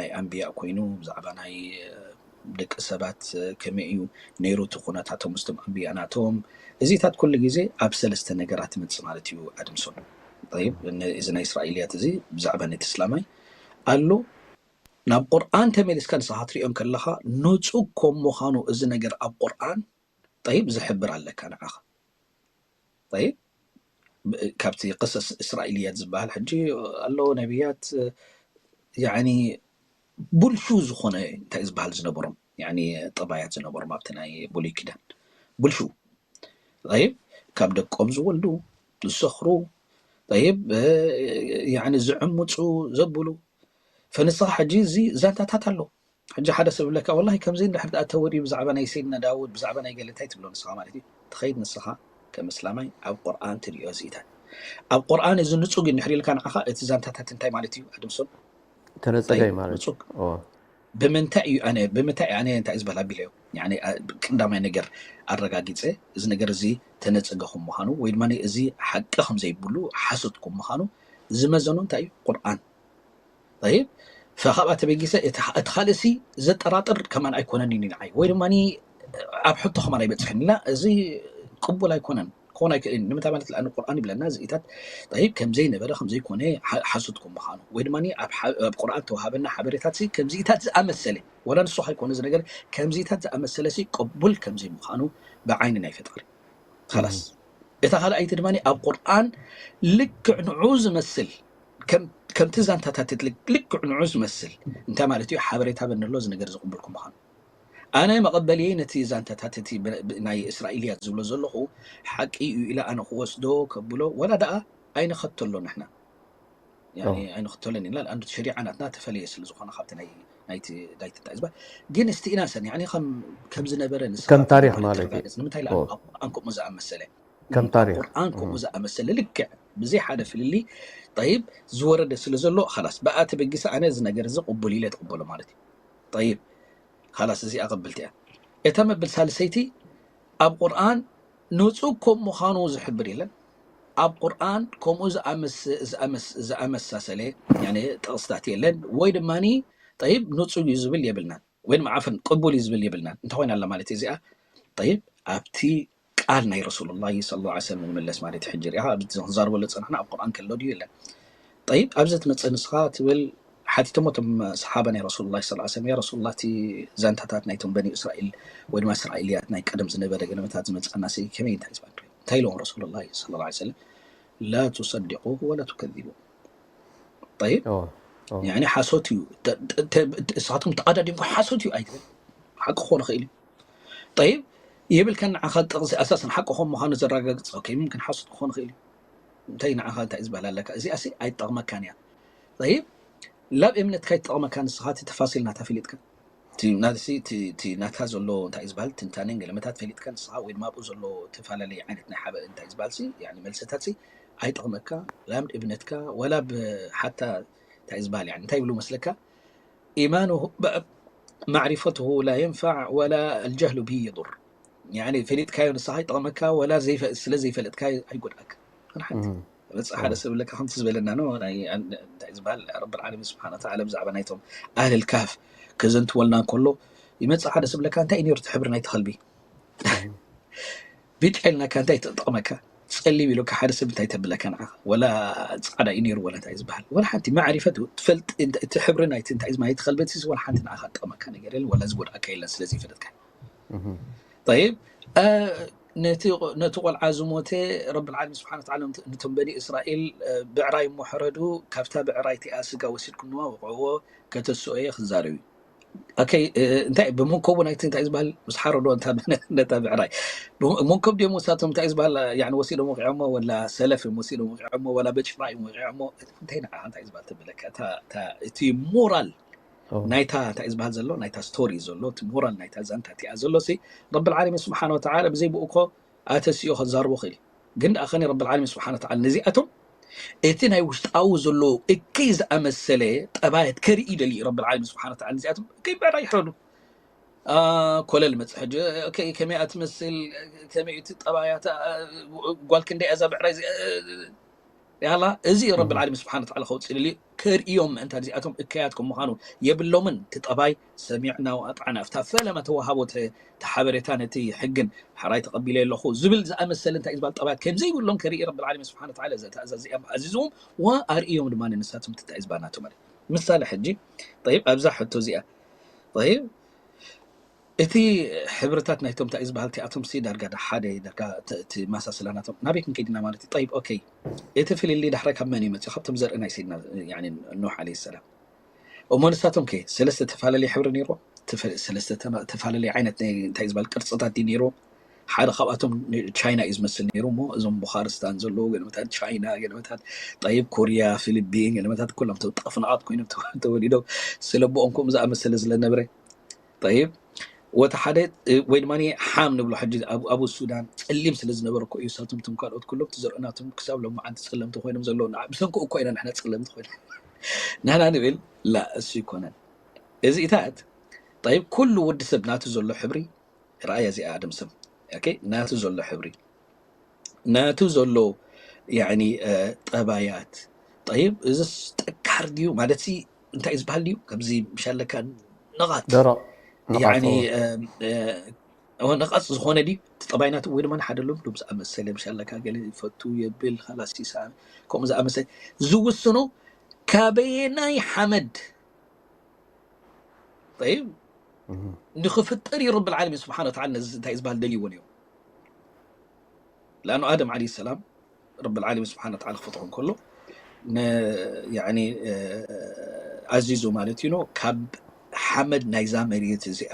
ናይ ኣንብያ ኮይኑ ብዛዕባ ናይ ደቂ ሰባት ከመይ እዩ ነይሩ እቲ ኩነታቶም ምስቶም ኣንብያ ናቶም። እዚታት ኩሉ ግዜ ኣብ ሰለስተ ነገራት ይመፅእ ማለት እዩ ኣድምሶን። ጠይብ፣ እዚ ናይ እስራኤልያት እዚ ብዛዕባ ነቲ እስላማይ ኣሎ። ናብ ቁርኣን ተመሊስካ ንስኻ ትሪኦ ከለኻ ንፁግ ከም ምዃኑ እዚ ነገር ኣብ ቁርኣን ጠይብ ዝሕብር ኣለካ ንዓኻ። ጠይብ፣ ካብቲ ቅሰስ እስራኤልያት ዝበሃል ሕጂ ኣሎ ነቢያት ያኒ ቡልሹ ዝኾነ እንታይ ዝበሃል ዝነበሮም ያኒ ጠባያት ዝነበሮም ኣብቲ ናይ ብሉይ ኪዳን ቡልሹ ጠይብ ካብ ደቆም ዝወልዱ ዝሰኽሩ ጠይብ ያኒ ዝዕምፁ ዘብሉ ፈንስኻ ሕጂ እዚ ዛንታታት ኣሎ። ሕጂ ሓደ ሰብ ይብለካ ወላሂ ከምዚ እንድሕር ደኣ ተወዲኡ ብዛዕባ ናይ ሰይድና ዳውድ ብዛዕባ ናይ ገለ እንታይ ትብሎ ንስኻ ማለት እዩ ትኸይድ ንስኻ ከም እስላማይ ኣብ ቁርኣን ትሪኦ እዚኢታት ኣብ ቁርኣን እዚ ንፁግ እንድሕር ኢልካ ንዓኻ እቲ ዛንታታት እንታይ ማለት እዩ ኣድምሶም ተነፀገ እዩ ማለት ንፁግ እዎ። ብምንታይ እዩ ኣነ ብምንታይ ኣነ እንታይ ዝበል ኣቢለዮ ያኒ አ- ቀዳማይ ነገር ኣረጋጊፀ እዚ ነገር እዚ ተነፀገ ከም ምዃኑ ወይ ድማ እዚ ሓቂ ከም ዘይብሉ ሓሶት ከም ምዃኑ ዝመዘኑ እንታይ እዩ ቁርኣን ጠይብ ፈካብኣ ተበጊሰ እቲ እቲ ካልእሲ ዘጠራጥር ከማን ኣይኮነን እዩ ንዓይ ወይ ድማ ኣብ ሕቶ ከማን ኣይበፅሕን ኢላ እዚ ቅቡል ኣይኮነን ክኾን ኣይክእልን ንምንታይ ማለት ለኣን ቁርኣን ይብለና እዚኢታት ጠይብ ከምዘይነበረ ከምዘይኮነ ሓ- ሓሶት ከም ምዃኑ ወይ ድማ ኣብ ሓ- ኣብ ቁርኣን ተዋሃበና ሓበሬታት ሲ ከምዚኢታት ዝኣመሰለ ወላ ንሱ ኣይኮነ እዚ ነገር ከምዚኢታት ዝኣመሰለ ሲ ቅቡል ከምዘይምዃኑ ብዓይኒ ናይ ፈጣሪ ላስ እታ ካልኣይቲ ድማ ኣብ ቁርኣን ልክዕ ንዑ ዝመስል ከም- ከምቲ ዛንታታት ልክዕ ንዑ ዝመስል እንታይ ማለት እዩ ሓበሬታ በነሎ እዚ ነገር ዝቕበልኩም ምዃኑ ኣነ መቐበልየይ ነቲ ዛንታታት እቲ ብ- ብ- ናይ እስራኤልያት ዝብሎ ዘለኹ ሓቂ እዩ ኢለ ኣነ ክወስዶ ከብሎ ወላ ደኣ ኣይንኸተሎ ንሕና ያኒ ኣይንኽተሎን ኢና ኣንዱ ሸሪዓ ናትና ተፈለየ ስለ ዝኾነ ካብቲ ናይ ናይቲ ናይቲ እንታይ ዝበሃል ግን እስቲ ኢናሰን ያኒ ከም ከም ዝነበረ ንስኻ ከም ታሪኽ ተማሪ ማለት እዩ። ተረጋገጽ ንምንታይ ኦ። ኢላ ቁርኣን ከምኡ ዝኣመሰለ ከም ታሪኽ ቁርኣን ከምኡ ዝኣመሰለ ልክዕ ብዘይ ሓደ ፍልልይ ጠይብ ዝወረደ ስለ ዘሎ ላስ ብኣ ተበጊሰ ኣነ እዚ ነገር እዚ ቅቡል ኢለ ትቕበሎ ማለት እዩ ጠይብ ላስ እዚኣ ቅብልቲ እያ እታ መብል ሳልሰይቲ ኣብ ቁርኣን ንጹግ ከም ምዃኑ ዝሕብር የለን ኣብ ቁርኣን ከምኡ ዝኣመስ- ዝኣመስ- ዝኣመሳሰለ ያኒ ጥቕስታት የለን ወይ ድማ ጠይብ ንጹግ እዩ ዝብል የብልናን ወይ ድማ ዓፈን ቅቡል እዩ ዝብል የብልናን እንተኾይና ኣላ ማለት እዩ እዚኣ ጠይብ ኣብቲ ቃል ናይ ረሱሉላሂ ሰለላሁ ዐለይሂ ወሰለም ንምለስ ማለት እዩ ሕጂ ሪኢኻ ኣብዚ ክንዛረበሉ ዝጸናሕና ኣብ ቁርኣን ከሎ ድዩ የለን ጠይብ ኣብዚ ትመጽእ ንስኻ ትብል ሓቲቶሞ እቶም ሰሓባ ናይ ረሱሉላሂ ሰለላሁ ዐለይሂ ወሰለም ያ ረሱሉላህ እቲ ዛንታታት ናይቶም በኒ እስራኤል ወይ ድማ እስራኤልያት ናይ ቀደም ዝነበረ ገለመታት ዝመጽኣና ሲ ከመይ እንታይ ዝበሃል እንታይ ኢሎም ረሱሉላሂ ሰለላሁ ዐለይሂ ወሰለም ላ ቱሰድቁሁ ወላ ቱከዚቡ ጠይብ ኦ፣ ኦ። ያኒ ሓሶት እዩ ተ- ተ- ተ- እሳቶም ተቐዳዲምኩም ሓሶት እዩ ኣይትበል ሓቂ ክኾን ይኽእል እዩ ጠይብ የብልካ ንዓኻ ጥቕሲ ኣሳስን ሓቂ ከም ምዃኑ ዘረጋግፅ ኦኬ ምምክን ሓሶት ክኾን ይኽእል እዩ እንታይ ንዓኻ እንታይ ዝበሃል ኣለካ እዚኣ ሲ ኣይትጠቕመካን እያ ጠይብ ላብ እምነትካ ይትጠቕመካ ንስኻ እቲ ተፋሲል ናታ ፈሊጥካ እቲ ናትሲ እቲ እቲ ናታ ዘሎ እንታይ ዝበሃል ትንታኔን ገለመታት ፈሊጥካ ንስኻ ወይ ድማ ኣብኡ ዘሎ ተፈላለየ ዓይነት ናይ ሓበ እንታይ ዝበሃል ሲ ያኒ መልሰታት ሲ ኣይጠቕመካ ላ እምነትካ ወላ ብ ሓታ እንታይ ዝበሃል ያኒ እንታይ ይብሉ መስለካ ኢማኑሁ ማዕሪፈቱሁ ላ የንፋዕ ወላ ኣልጀህሉ ብሂ የዱር ያኒ ፈሊጥካዮ ንስኻ ይጠቕመካ ወላ ዘይፈ- ስለ ዘይፈለጥካዮ ኣይጎድኣካ ሓንቲ እም። መፅእ ሓደ ሰብ ለካ ከምቲ ዝበለና ነው ናይ ኣን- እንታይ ዝበሃል ረብ ዓለሚን ስብሓን ተዓላ ብዛዕባ ናይቶም ኣህልል ካፍ ከዘንትወልና ከሎ ይመፅእ ሓደ ሰብ ለካ እንታይ እዩ ነይሩ እቲ ሕብሪ ናይቲ ከልቢ ብጫ ኢልናካ እንታይ ተጠቕመካ ፀሊም ኢሉካ ሓደ ሰብ እንታይ ተብለካ ንዓኻ ወላ ፃዕዳ እዩ ነይሩ ወላ እንታይ ዝበሃል ወላ ሓንቲ ማዕሪፈት ትፈልጥ እቲ ሕብሪ ናይቲ እንታይ ማለት ከልበት ሲ ወላ ሓንቲ ንዓኻ ትጠቕመካ ነገር የለን ወላ ዝጎድኣካ የለን ስለዚ ይፈለጥካ እም። طيب ነቲ ነቲ ቆልዓ ዝሞተ ረብል ዓለሚን ስብሓን ተዓላ ነቶም በኒ እስራኤል ብዕራይ እሞ ሕረዱ ካብታ ብዕራይ እቲኣ ስጋ ወሲድኩምዋ ውቕዕዎ ከተስኦ እየ ክዛረብ እዩ ኦኬ እንታይ ብመንከቡ ናይቲ እንታይ ዝበሃል ምስ ሓረዶ ነታ ብዕራይ መንከብ ድዮም ወሳቶም እንታይ ዝበሃል ወሲዶም ወቂዖሞ ወላ ሰለፍ እዮም ወሲዶም ወቂዖሞ ወላ በጭፍራ እዮም ወቂዖሞ እንታይ ንዓ እንታይ ዝበሃል ተብለካ እቲ ሞራል ናይታ እንታይ ዝበሃል ዘሎ ናይታ ስቶሪ ዘሎ እቲ ሞራል ናይታ ዛንታ እቲኣ ዘሎ ሲ ረብል ዓለሚን ስብሓን ወተዓላ ብዘይ ብኡ እኮ ኣተሲኦ ከዛርቦ ክእል ግን ደኣ ከኒ ረብል ዓለሚን ስብሓን ወተዓላ ነዚኣቶም እቲ ናይ ውሽጣዊ ዘሎ እከይ ዝኣመሰለ ጠባያት ከርኢ ይደሊ ረብል ዓለሚን ስብሓን ወተዓላ። እዚኣቶም እከይ ብዕዳ ይሕረዱ። ኮለል መፅእ ሕጂ፣ ከመይ እያ ትመስል፣ ከመይ እቲ ጠባያታ፣ ጓል ክንደይ እያ እዛ ብዕራይ ያላ። እዚ ረብል ዓለሚን ስብሓን ወተዓላ ከውፅእ ይደሊ። ከርእዮም ምእንታ እዚኣቶም እከያት ከም ምዃኑ የብሎምን። እቲ ጠባይ ሰሚዕና ወኣጣዕና፣ ኣብታ ፈለማ ተዋሃቦ ተሓበሬታ ነቲ ሕግን ሕራይ ተቐቢለ ኣለኹ ዝብል ዝኣመሰለ እንታይ ዝበሃል ጠባያት ከም ዘይብሎም ከርኢ ረብል ዓለሚን ስብሓን ወተዓላ። እዛ ትእዛዝ እዚኣ ኣዚዝዎም ወኣርእዮም ድማ ንሳቶም እንታይ ዝበሃል ናቶም ማለት ምሳሌ ሕጂ። ጠይብ፣ ኣብዛ ሕቶ እዚኣ፣ ጠይብ፣ እቲ ሕብርታት ናይቶም እንታይ ዝበሃል እቲኣቶም ሲ ዳርጋ ዳ ሓደ ዳርጋ እቲ ማሳስላ ናቶም ናበይ ክንከይድና ማለት እዩ። ጠይብ፣ ኦኬ፣ እቲ ፍልልይ ዳሕራይ ካብ መን እዩ መፅኡ? ካብቶም ዘርኢ ናይ ሰይድና ኖሕ ዓለይሂ ሰላም። እሞ ንሳቶም ከ ሰለስተ ተፈላለየ ሕብሪ ነይርዎ? ተፈላለየ ዓይነት እንታይ ዝበሃል ቅርፅታት እዩ ነይርዎ? ሓደ ካብኣቶም ቻይና እዩ ዝመስል ነይሩ። እሞ እዞም ቡኻርስታን ዘለዎ ገለመታት ቻይና፣ ገለመታት ጠይብ ኮርያ፣ ፊሊፒን፣ ገለመታት ኩሎም ጠፍናቓት ኮይኖም ተወሊዶም ስለቦኦም ከምኡ ዝኣመሰለ ስለነበረ። ጠይብ፣ ወተ ሓደ ወይ ድማ ሓም ንብሎ ሕጂ ኣብ ሱዳን ፀሊም ስለ ዝነበረ እኮ እዩ። ሳቶም ትም ካልኦት ኩሎም ትዘርእናቶም ክሳብ ሎም መዓንቲ ፀለምቲ ኮይኖም ዘለዉ ብሰንኩ እኮ ኢና ንሕና ፀለምቲ ኮይኖም ንሕና ንብል ላ እሱ ይኮነን። እዚኢታት ጠይብ፣ ኩሉ ወዲ ሰብ ናቱ ዘሎ ሕብሪ ረኣያ እዚኣ ኣደም ሰብ ናቱ ዘሎ ሕብሪ ናቱ ዘሎ ጠባያት። ጠይብ፣ እዚስ ጠካር ድዩ ማለት እንታይ ዝበሃል ድዩ? ከምዚ ምሻለካ ነቓት ነቓት ዝኾነ ድዩ? እቲ ጠባይ ናቱ ወይ ድማ ሓደ ሎም ሎም ዝኣመሰለ ምሻለካ ገለ ይፈቱ የብል ላስ ይስኣን ከምኡ ዝኣመሰለ ዝውስኖ ካበየናይ ሓመድ ጠይብ ንክፍጠር እዩ ረብል ዓለሚን ስብሓን ወተዓላ ነዚ እንታይ ዝበሃል ደልይዎ ነይሩ። ለኣኑ ኣደም ዓለይሂ ሰላም ረብል ዓለሚን ስብሓን ወተዓላ ክፍጥሮ እንከሎ ኣዚዙ ማለት እዩ። ካብ ሓመድ ናይዛ መሬት እዚኣ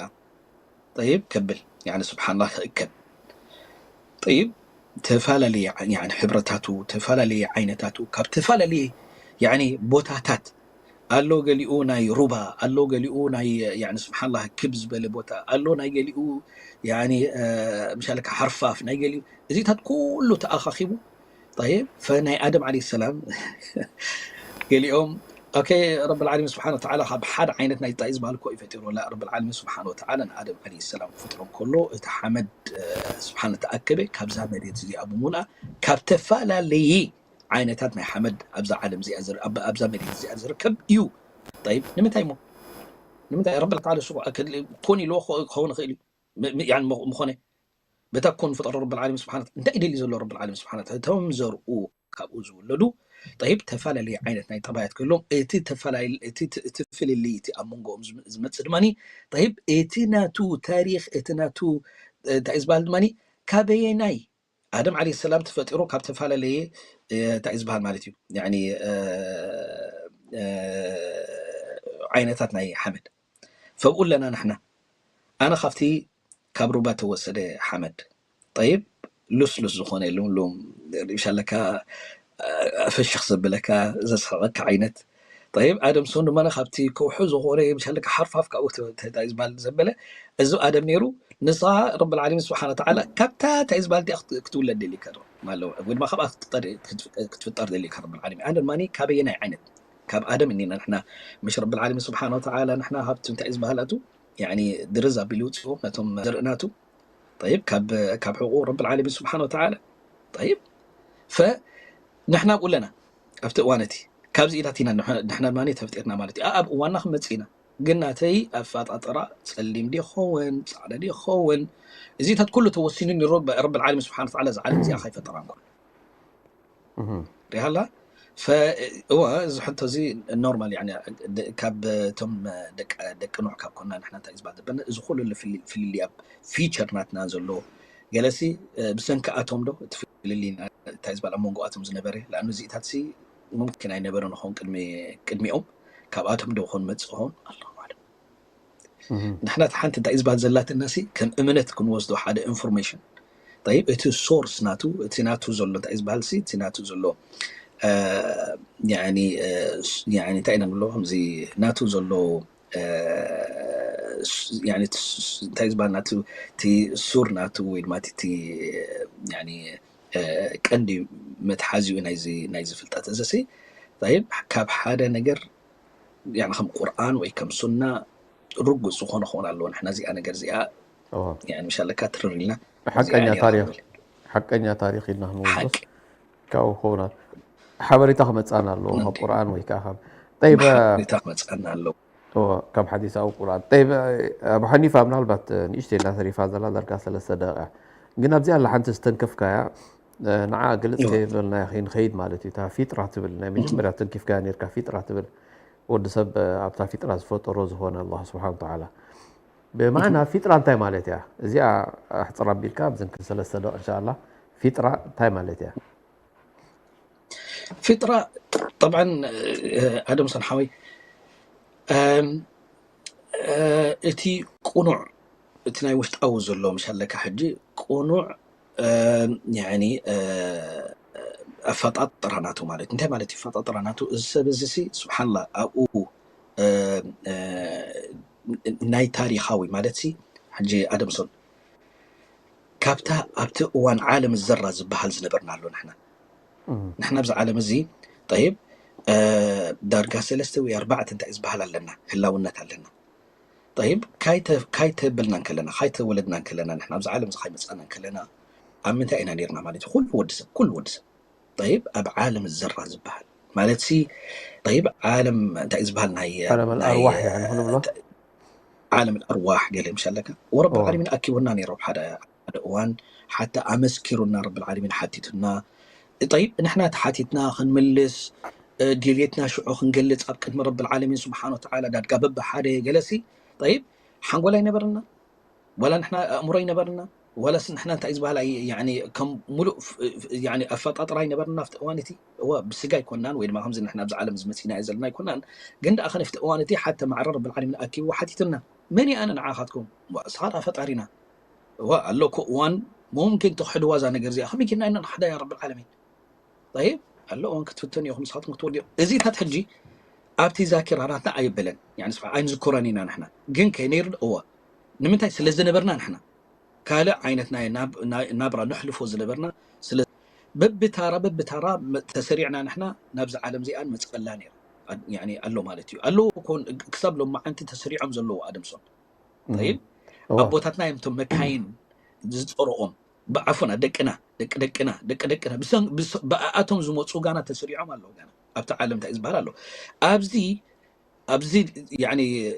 ጠይብ ከብል ስብሓንላ ክእከብ ጠይብ ተፈላለየ ሕብረታቱ ተፈላለየ ዓይነታቱ ካብ ተፈላለየ ቦታታት ኣሎ። ገሊኡ ናይ ሩባ ኣሎ፣ ገሊኡ ናይ ስብሓንላ ክብ ዝበለ ቦታ ኣሎ፣ ናይ ገሊኡ ምሻለካ ሓርፋፍ ናይ ገሊኡ እዚታት ኩሉ ተኣኻኺቡ ጠይብ ፈናይ ኣደም ዓለይሂ ሰላም ገሊኦም ኦኬ ረብል ዓለሚን ስብሓን ወተዓላ ካብ ሓደ ዓይነት ናይ ጣይ ዝበሃል እኮ እዩ ፈጢሩ። ላ ረብል ዓለሚን ስብሓን ወተዓላ ንኣደም ዓለይሂ ሰላም ክፍጥሮ እንከሎ እቲ ሓመድ ስብሓን ተኣከበ ካብዛ መሬት እዚኣ ብምሉኣ ካብ ተፈላለየ ዓይነታት ናይ ሓመድ ኣብዛ ዓለም እዚኣ ዝር- ኣብ- ኣብዛ መሬት እዚኣ ዝርከብ እዩ። ጠይብ ንምንታይ እሞ ንምንታይ ረብል ተዓላ ሽጉ ኮን ኢልዎ ክኸውን ይኽእል እዩ። ም- ም- ያን ምኾነ በታ ኮን ፈጠሮ ረብል ዓለሚን ስብሓን እንታይ ይደሊ ዘሎ ረብል ዓለሚን ስብሓን እቶም ዘርኡ ካብኡ ዝውለዱ ጠይብ ተፈላለየ ዓይነት ናይ ጠባያት ክህልዎም እቲ ተፈላለየ እቲ እቲ ፍልልይ እቲ ኣብ መንጎኦም ዝመ- ዝመፅእ ድማ ጠይብ እቲ ናቱ ታሪክ እቲ ናቱ እንታይ ዝበሃል ድማ ካበየናይ ኣደም ዓለይሂ ሰላም ተፈጢሩ ካብ ተፈላለየ እንታይ ዝበሃል ማለት እዩ ዓይነታት ናይ ሓመድ ፈብኡ ኣለና ንሕና ኣነ ካብቲ ካብ ሩባ ተወሰደ ሓመድ ጠይብ ሉስሉስ ዝኾነ የለውን ሎም ሪብሻ ኣለካ ፍሽኽ ዘብለካ ዘስሕቐካ ዓይነት ጠይብ ኣደም ስውን ድማ ካብቲ ከውሑ ዝኾነ ሪብሻ ኣለካ ሓርፋፍ ካብኡ እንታይ ዝበሃል ዘበለ እዚ ኣደም ነይሩ ንስኻ ረብል ዓለሚን ስብሓን ወተዓላ ካብታ እንታይ ዝበሃል እቲኣ ክትውለድ ደሊካ ዶ ኣለዎ ወይ ድማ ካብኣ ክትፍጠር ደሊካ ረብል ዓለሚን ኣነ ድማ ካበየናይ ዓይነት ካብ ኣደም እኒና ንሕና ምሽ ረብል ዓለሚን ስብሓን ወተዓላ ንሕና ካብቲ እንታይ ዝበሃል ኣቱ ያኒ ድርዝ ኣቢሉ ይውፅኡ ነቶም ዘርእናቱ ጠይብ ካብ ካብ ሕቁ ረብል ዓለሚን ስብሓን ወተዓላ ጠይብ ፈ ንሕና ኣብኡ ኣለና ኣብቲ እዋን እቲ ካብዚ ኢላት ኢና ንሕና ድማ ተፍጢርና ማለት እዩ ኣብ እዋንና ክመፅእ ኢና ግን ናተይ ኣፈጣጥራ ፀሊም ድኸውን ፃዕዳ ድኸውን እዚታት ኩሉ ተወሲኑ ረብል ዓለሚን ስብሓን ወተዓላ እዚ ዓለም እዚኣ ከይፈጠራ እንኮሎ ሪሃላ እወ እዚ ሕቶ እዚ ኖርማል ካብ ቶም ደቂ ኖሕ ካብ ኮና ንሕና እንታይ ዝበሃል ዘበና እዚ ኩሉ ፍልልይ ኣብ ፊቸር ናትና ዘሎ ገለሲ ብሰንኪ ኣቶም ዶ እቲ ፍልልይ እንታይ ዝበሃል ኣብ መንጎ ኣቶም ዝነበረ ለኣኑ እዚኢታት ሲ ሙምኪን ኣይነበረ ንኸውን ቅድሚኦም ካብ ኣቶም ዶ ኾን መፅእ ኾን ኣለ ማለት ንሕና እቲ ሓንቲ እንታይ ዝበሃል ዘላትና ሲ ከም እምነት ክንወስዶ ሓደ ኢንፎርሜሽን ጠይብ እቲ ሶርስ ናቱ እቲ ናቱ ዘሎ እንታይ ዝበሃል ሲ እቲ ናቱ ዘሎ እንታይ ኢና ንብሎ ከምዚ ናቱ ዘሎ እንታይ ዝበሃል ናቱ እቲ ሱር ናቱ ወይ ድማ እቲ ቀንዲ መትሓዚኡ ናይዚ ፍልጠት እዚ ሲ፣ ካብ ሓደ ነገር ከም ቁርኣን ወይ ከም ሱና ርጉፅ ዝኾነ ክኾን ኣለዎ። ንሕና እዚኣ ነገር እዚኣ ምሻለካ ትርር ኢልና ሓቀኛ ታሪክ ኢልና ክንወስዶስ ካብኡ ክኾና ሓበሬታ ክመፅኣና ኣለዎ ካብ ቁርኣን ወይ ከዓ ካብ ጠይበ ሓበሬታ ክመፅኣና ኣለዎ። ካብ ሓዲስ ኣብ ቁርኣን ጠይብ። ኣቡ ሓኒፋ ምናልባት ንእሽተይ እላ ተሪፋ ዘላ ዳርጋ ሰለስተ ደቂቃ ግን ኣብዚኣ ኣላ ሓንቲ ዝተንከፍካያ ንዓ ግልፅ ከይበልና ንኸይድ ማለት እዩ። እታ ፊጥራ ትብል ናይ መጀመርያ ተንኪፍካያ ነርካ ፊጥራ ትብል ወዲ ሰብ ኣብታ ፊጥራ ዝፈጠሮ ዝኾነ ኣላ ስብሓን ተዓላ ብማዕና ፊጥራ እንታይ ማለት እያ? እዚኣ ኣሕፅር ኣቢልካ ኣብዘን ክልተ ሰለስተ ደቂቃ እንሻላ ፊጥራ እንታይ ማለት እያ? ፊጥራ ጠብዓን ኣደም ሰን ሓወይ እቲ ቁኑዕ እቲ ናይ ውሽጣዊ ዘሎ ምሻለካ ሕጂ ቁኑዕ ኣፈጣጥራ ናቱ ማለት እንታይ ማለት እዩ? ኣፈጣጥራ ናቱ እዚ ሰብ እዚ ሲ ስብሓንላ ኣብኡ ናይ ታሪኻዊ ማለት ሲ ሕጂ ኣደምሶን ካብታ ኣብቲ እዋን ዓለም ዘራ ዝበሃል ዝነበርና ኣሎ ንሕና ንሕና ኣብዚ ዓለም እዚ ጠይብ ዳርጋ ሰለስተ ወይ ኣርባዕተ እንታይ ዝበሃል ኣለና ህላውነት ኣለና። ጠይብ ካይተብልና እንከለና ካይተወለድና እንከለና ንሕና ኣብዚ ዓለም እዚ ካይመፃና እንከለና ኣብ ምንታይ ኢና ነርና ማለት እዩ? ኩሉ ወዲ ሰብ ኩሉ ወዲ ሰብ ጠይብ ኣብ ዓለም ዘራ ዝበሃል ማለት ሲ ጠይብ ዓለም እንታይ ዝበሃል ናይ ዓለም ኣርዋሕ ንብሎ ዓለም ኣርዋሕ ገለ ምሽ ኣለካ ወረብ ዓለሚን ኣኪቡና ነይሩ ሓደ ሓደ እዋን ሓታ ኣመስኪሩና ረብል ዓለሚን ሓቲቱና። ጠይብ ንሕና ተሓቲትና ክንምልስ ድልየትና ሽዑ ክንገልፅ ኣብ ቅድሚ ረብል ዓለሚን ስብሓን ወተዓላ ዳድጋ በብሓደ ገለሲ ጠይብ ሓንጎል ኣይነበረና ዋላ ንሕና ኣእምሮ ኣይነበረና ዋላስ ንሕና እንታይ ዝበሃል ከም ሙሉእ ኣፈጣጥራ ኣይነበረና ኣብቲ እዋን እቲ እወ ብስጋ ኣይኮናን ወይ ድማ ከምዚ ንሕና ኣብዚ ዓለም ዝመፂና ዘለና ኣይኮናን ግን ደኣ ከነፍቲ እዋን እቲ ሓተ ማዕረ ረብል ዓለሚን ኣኪቡ ሓቲቱና መን ኣነ ንዓኻትኩም እስኻ ደኣ ፈጣሪና እዋ ኣሎ እኮ እዋን ሙምኪን ትኽሕድዋ እዛ ነገር እዚኣ ከመይ ጌርና ኢና ንኽሕዳ ያ ረብል ዓለሚን ጠይብ ኣሎ እዋን ክትፍተኑ ኢኹም ንስኻትኩም ክትወድዮ እዚታት ሕጂ ኣብቲ ዛኪራ ናትና ኣይበለን ኣይንዝክሮን ኢና ንሕና ግን ከይነይሩ እወ ንምንታይ ስለ ዝነበርና ንሕና ካልእ ዓይነት ናይ ናብራ ነሕልፎ ዝነበርና ስለ በብታራ በብታራ ተሰሪዕና ንሕና ናብዚ ዓለም እዚኣ ንመፅኣላ ነይሩ ኣሎ ማለት እዩ ኣለዉ ክሳብ ሎማዓንቲ ተሰሪዖም ዘለዉ ኣደምሶን ጠይብ ኣቦታትና እዮም እቶም መካይን ዝፀርኦም ብዓፎና ደቅና ደቂ ደቅና ደቂ ደቅና ብኣቶም ዝመፁ ጋና ተሰሪዖም ኣለዉ ጋና ኣብቲ ዓለም እንታይ ዝበሃል ኣሎ ኣብዚ ኣብዚ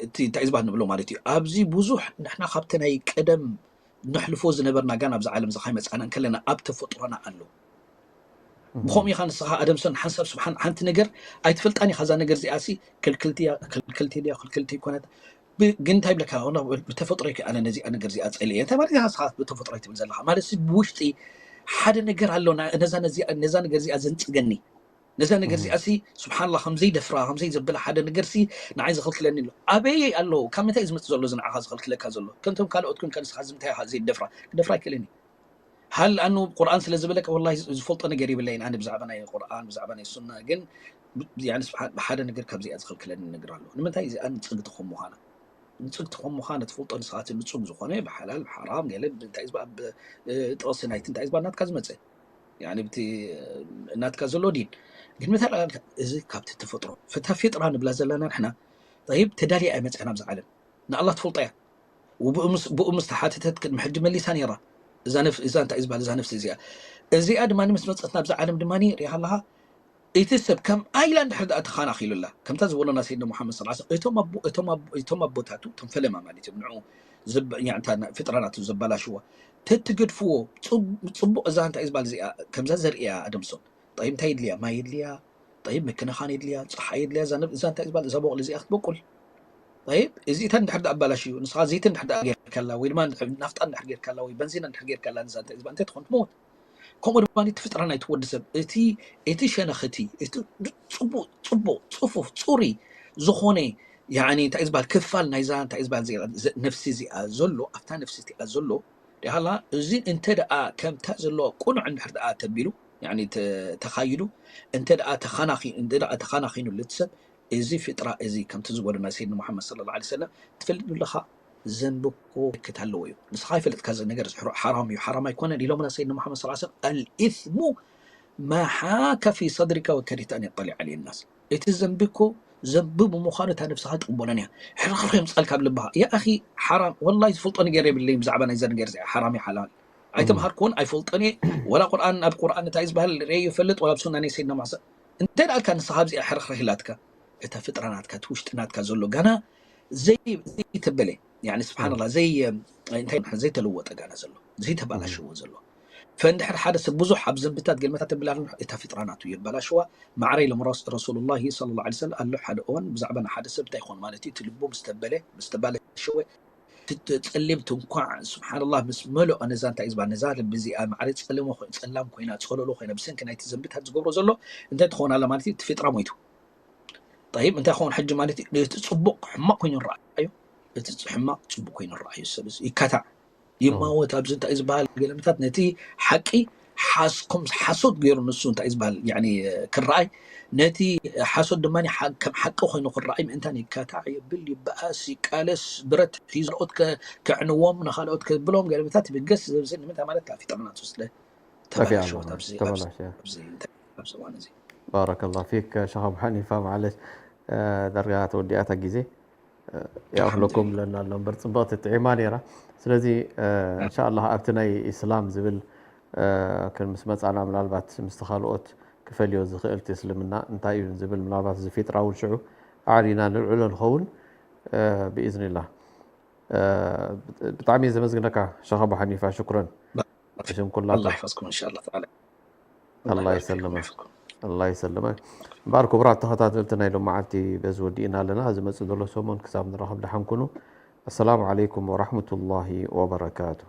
እቲ እንታይ ዝበሃል ንብሎ ማለት እዩ ኣብዚ ብዙሕ ንሕና ካብቲ ናይ ቀደም ነሕልፎ ዝነበርና ጋና ኣብዚ ዓለም እዚ ካይመፃና እንከለና ኣብ ተፈጥሮና ኣሎ ብኸምኡ ኢኻ ንስኻ ኣደምሰን ሓንሳብ ስብሓን ሓንቲ ነገር ኣይትፈልጣን ኢኻ እዛ ነገር እዚኣ ሲ ክልክልቲ እያ ክልክልቲ ድያ ክልክልቲ ይኮነት ግን እንታይ ብለካ ብተፈጥሮ ይከ ኣነ ነዚኣ ነገር እዚኣ ፀልየ እንታይ ማለት ኢኻ ስኻ ብተፈጥሮ ትብል ዘለኻ ማለት ብውሽጢ ሓደ ነገር ኣሎ ነዛ ነገር እዚኣ ዘንፅገኒ ነዛ ነገር እዚኣ ሲ ስብሓንላ ከምዘይደፍራ ከምዘይ ዘብላ ሓደ ነገር ሲ ንዓይ ዝኽልክለኒ ኣሎ ኣበይ ኣሎ ካብ ምንታይ ዝመፅእ ዘሎ እዚ ንዓኻ ዝኽልክለካ ዘሎ ከምቶም ካልኦት ኩን ከንስኻ ዝምታይ ኢኻ ዘይደፍራ ክደፍራ ኣይክእልን እዩ ሃል ኣኑ ቁርኣን ስለ ዝበለካ ወላሂ ዝፈልጦ ነገር የብለይን ኣነ ብዛዕባ ናይ ቁርኣን ብዛዕባ ናይ ሱና ግን ብሓደ ነገር ካብዚኣ ዝኽልክለኒ ነገር ኣሎ ንምንታይ እዚኣ ንፅግቲ ከም ምዃና ንፅግቲ ከም ምዃና ትፈልጦ ንስኻት ንፁግ ዝኾነ ብሓላል ብሓራም ገለ እንታይ ዝባ ጥቕሲ ናይቲ እንታይ ዝባ ናትካ ዝመፀ ብቲ እናትካ ዘሎ ዲን ግን መታል እዚ ካብቲ ተፈጥሮ ፈታ ፊጥራ ንብላ ዘለና ንሕና ጠይብ ተዳልያ ኣይመፅእና ኣብዚ ዓለም ንኣላ ትፈልጦ እያ ብኡ ምስ ተሓተተት ቅድሚ ሕጂ መሊሳ ነይራ እዛ እንታይ ዝበሃል እዛ ነፍሲ እዚኣ እዚኣ ድማ ምስ መፀት ናብዚ ዓለም ድማ ሪኢኻ ኣለኻ እቲ ሰብ ከም ኣይላ እንድሕር ደኣ ተኻናኺሉላ ከምታ ዝበሎና ሰይድና ሙሓመድ ስ እቶም ኣቦታቱ እቶም ፈለማ ማለት እዮም ንዑ ፍጥራናቱ ዘባላሽዎ ተትገድፍዎ ፅቡቅ እዛ እንታይ ዝበሃል እዚኣ ከምዛ ዘርእያ ኣደምሶን ጠይብ እንታይ የድልያ ማይ የድልያ ጠይብ ምክንኻን የድልያ ፀሓይ የድልያ እዛ እንታይ ዝበሃል እዛ በቁል እዚኣ ክትበቁል ጠይብ እዚእታ እንድሕር ደኣ ኣባላሽዩ ንስኻ ዘይቲ እንድሕር ደኣ ጌርካላ ወይ ድማ ናፍጣ እንድሕር ጌርካላ ወይ በንዚና እንድሕር ጌርካላ ንዛ እንታይ ዝበሃል እንታይ ትኾን ትመውት ከምኡ ድማ እቲ ፍጥራ ናይቲ ወዲ ሰብ እቲ እቲ ሸነኽ እቲ እቲ ፅቡቅ ፅቡቅ ፅፉፍ ፅሩይ ዝኾነ ያኒ እንታይ ዝበሃል ክፋል ናይዛ እንታይ ዝበሃል ነፍሲ እዚኣ ዘሎ ኣብታ ነፍሲ እቲኣ ዘሎ ዲሃላ እዚ እንተ ደኣ ከምታ ዘለዎ ቁኑዕ እንድሕር ደኣ ተቢሉ ያኒ ተኻይዱ እንተ ደኣ ተኻናኺ እንተ ደኣ ተኻናኺኑሉ እቲ ሰብ እዚ ፍጥራ እዚ ከምቲ ዝበሉ ናይ ሰይድና ሙሓመድ ሰለላሁ ዐለይሂ ወሰለም ትፈልጥ ኣለኻ ዘንቢ እኮ ምልክት ኣለዎ እዩ። ንስኻ ኣይፈለጥካ እዚ ነገር እዚ ሕሩ-፣ ሓራም እዩ፣ ሓራም ኣይኮነን ኢሎምና ሰይድና ሙሓመድ ሰለላሁ ዐለይሂ ወሰለም፣ "الإثم ما حاك في صدرك وكرهت أن يطلع عليه الناس." እቲ ዘንቢ እኮ ዘንቢ ብምዃኑ እታ ነብስኻ ትቕበሎን እያ። ሕርኽርኽ የምፅኣልካ ኣብ ልብኻ። ያ ኣኺ፣ ሓራም፣ ወላሂ ዝፈልጦ ነገር የብለይን ብዛዕባ ናይዛ ነገር እዚኣ፣ ሓራም እዩ ሓላል። ኣይተምሃርኩዎን፣ ኣይፈልጦን እየ። ወላ ቁርኣን፣ ኣብ ቁርኣን እንታይ ዝበሃል ርእየ ይፈልጥ፣ ወላ ኣብ ሱና ናይ ሰይድና ሙሓመድ። እንታይ ደኣልካ ንስኻ ኣብዚኣ ሕርኽርኽ ኢላትካ? እታ ፍጥራ ናትካ፣ እቲ ውሽጢ ናትካ ዘሎ ገና ዘይ-፣ ዘይተበለ፣ ያኒ ስብሓንላ፣ ዘይ-፣ እንታይ፣ ዘይተለወጠ ገና ዘሎ፣ ዘይተባላሸወ ዘሎ። ፈንድሕር ሓደ ሰብ ብዙሕ ኣብ ዘንብታት ገልመታት ተብል ኣሎ፣ እታ ፍጥራ ናቱ የባላሸዋ። ማዕረ ኢሎም ረስ-፣ ረሱሉላሂ ሰለላሁ ዐለይሂ ወሰለም ኣሎ ሓደ እዋን ብዛዕባ ንሓደ ሰብ እንታይ ይኾን ማለት እዩ፣ እቲ ልቡ ምስ ተበለ፣ ምስ ተባላሸወ፣ እቲ ጸሊም ትንኳዕ፣ ስብሓንላህ፣ ምስ መለኦ ነዛ እንታይ እዩ ዝበሃል፣ ነዛ ልቢ እዚኣ ማዕረ ጸለሞ ኮይ-፣ ጸላም ኮይና፣ ጸለሎ ኮይና፣ ብሰንኪ ናይቲ ዘንብታት ዝገብሮ ዘሎ እንታይ ትኸውን ኣላ ማለት እዩ፣ እቲ ፍጥራ ሞይቱ። ጠይብ፣ እንታይ ክኸውን ሕጂ ማለት እዩ? እቲ ጽቡቕ ሕማቕ ኮይኑ ይረኣዮ፣ እቲ ጽ-፣ ሕማቕ ጽቡቕ ኮይኑ ይረኣዮ። ሰብ እዚ ይካታዕ፣ ይማወት። ኣብዚ እንታይ እዩ ዝበሃል? ገለመታት ነቲ ሓቂ ሓስኩም ሓሶት ገይሩ ንሱ እንታይ እዩ ዝበሃል? ያኒ ክረኣይ፣ ነቲ ሓሶት ድማ ሓ-፣ ከም ሓቂ ኮይኑ ክረኣይ ምእንታን ይካታዕ፣ ይብል፣ ይበኣስ፣ ይቃለስ፣ ብረት ሒዙ ካልኦት ከ-፣ ከዕንዎም፣ ንኻልኦት ከብሎም፣ ገለመታት ይብገስ። ዘብዚ ንምንታይ ማለት እታ ፊጥራ ናቱ ስለ ጠፊኣ ተበላሸወት። ኣለኹ፣ ኣብዚ፣ ኣብዚ፣ ተበላሸ። ኣብዚ፣ ኣብዚ እዋን እዚ። ባረከላሁ ፊክ ሸኽ ኣቡ ሓኒፋ። ማዕለሽ፣ እ፣ ዳርጋ ተወዲኣታ ግዜ፣ እ፣ የእኽለኩም ኣልሓምዱሊላህ። ብለና ኣሎ እምበር ጽብቕቲ ጥዒማ ነይራ። ስለዚ፣ እ፣ እ። እንሻኣላህ ኣብቲ ናይ ኢስላም ዝብል፣ እ፣ ክን-፣ ምስ መጻና ምናልባት ምስቲ ካልኦት ክፈልዮ ዝኽእል እቲ እስልምና እንታይ እዩ ዝብል ምናልባት እዚ ፊጥራ እውን ሽዑ ኣዕሊና ንልዕሎ ንኸውን፣ እ፣ ብኢዝኒላህ። እ፣ ብጣዕሚ እየ ዘመስግነካ ሸኽ ኣቡ ሓኒፋ፣ ሽኩረን። ባ-፣ ብሽም ኩላትና። ኣላህ ይሕፈዝኩም እንሻኣላህ ተዓላ። ኣላህ ኣላህ ይባርክ ፊኩም ይሰልመክ። ወይሕፍዝኩም። ኣላህ ይሰልመክ። እምበኣር ክቡራት ተኸታተልቲ ናይ ሎማዓልቲ በዚ ወዲእና ኣለና። ዝመጽእ ዘሎ ሰሙን ክሳብ ንራኸብ ደሓን ኩኑ። ኣሰላሙ ዓለይኩም ወራሕመቱላሂ ወበረካቱ።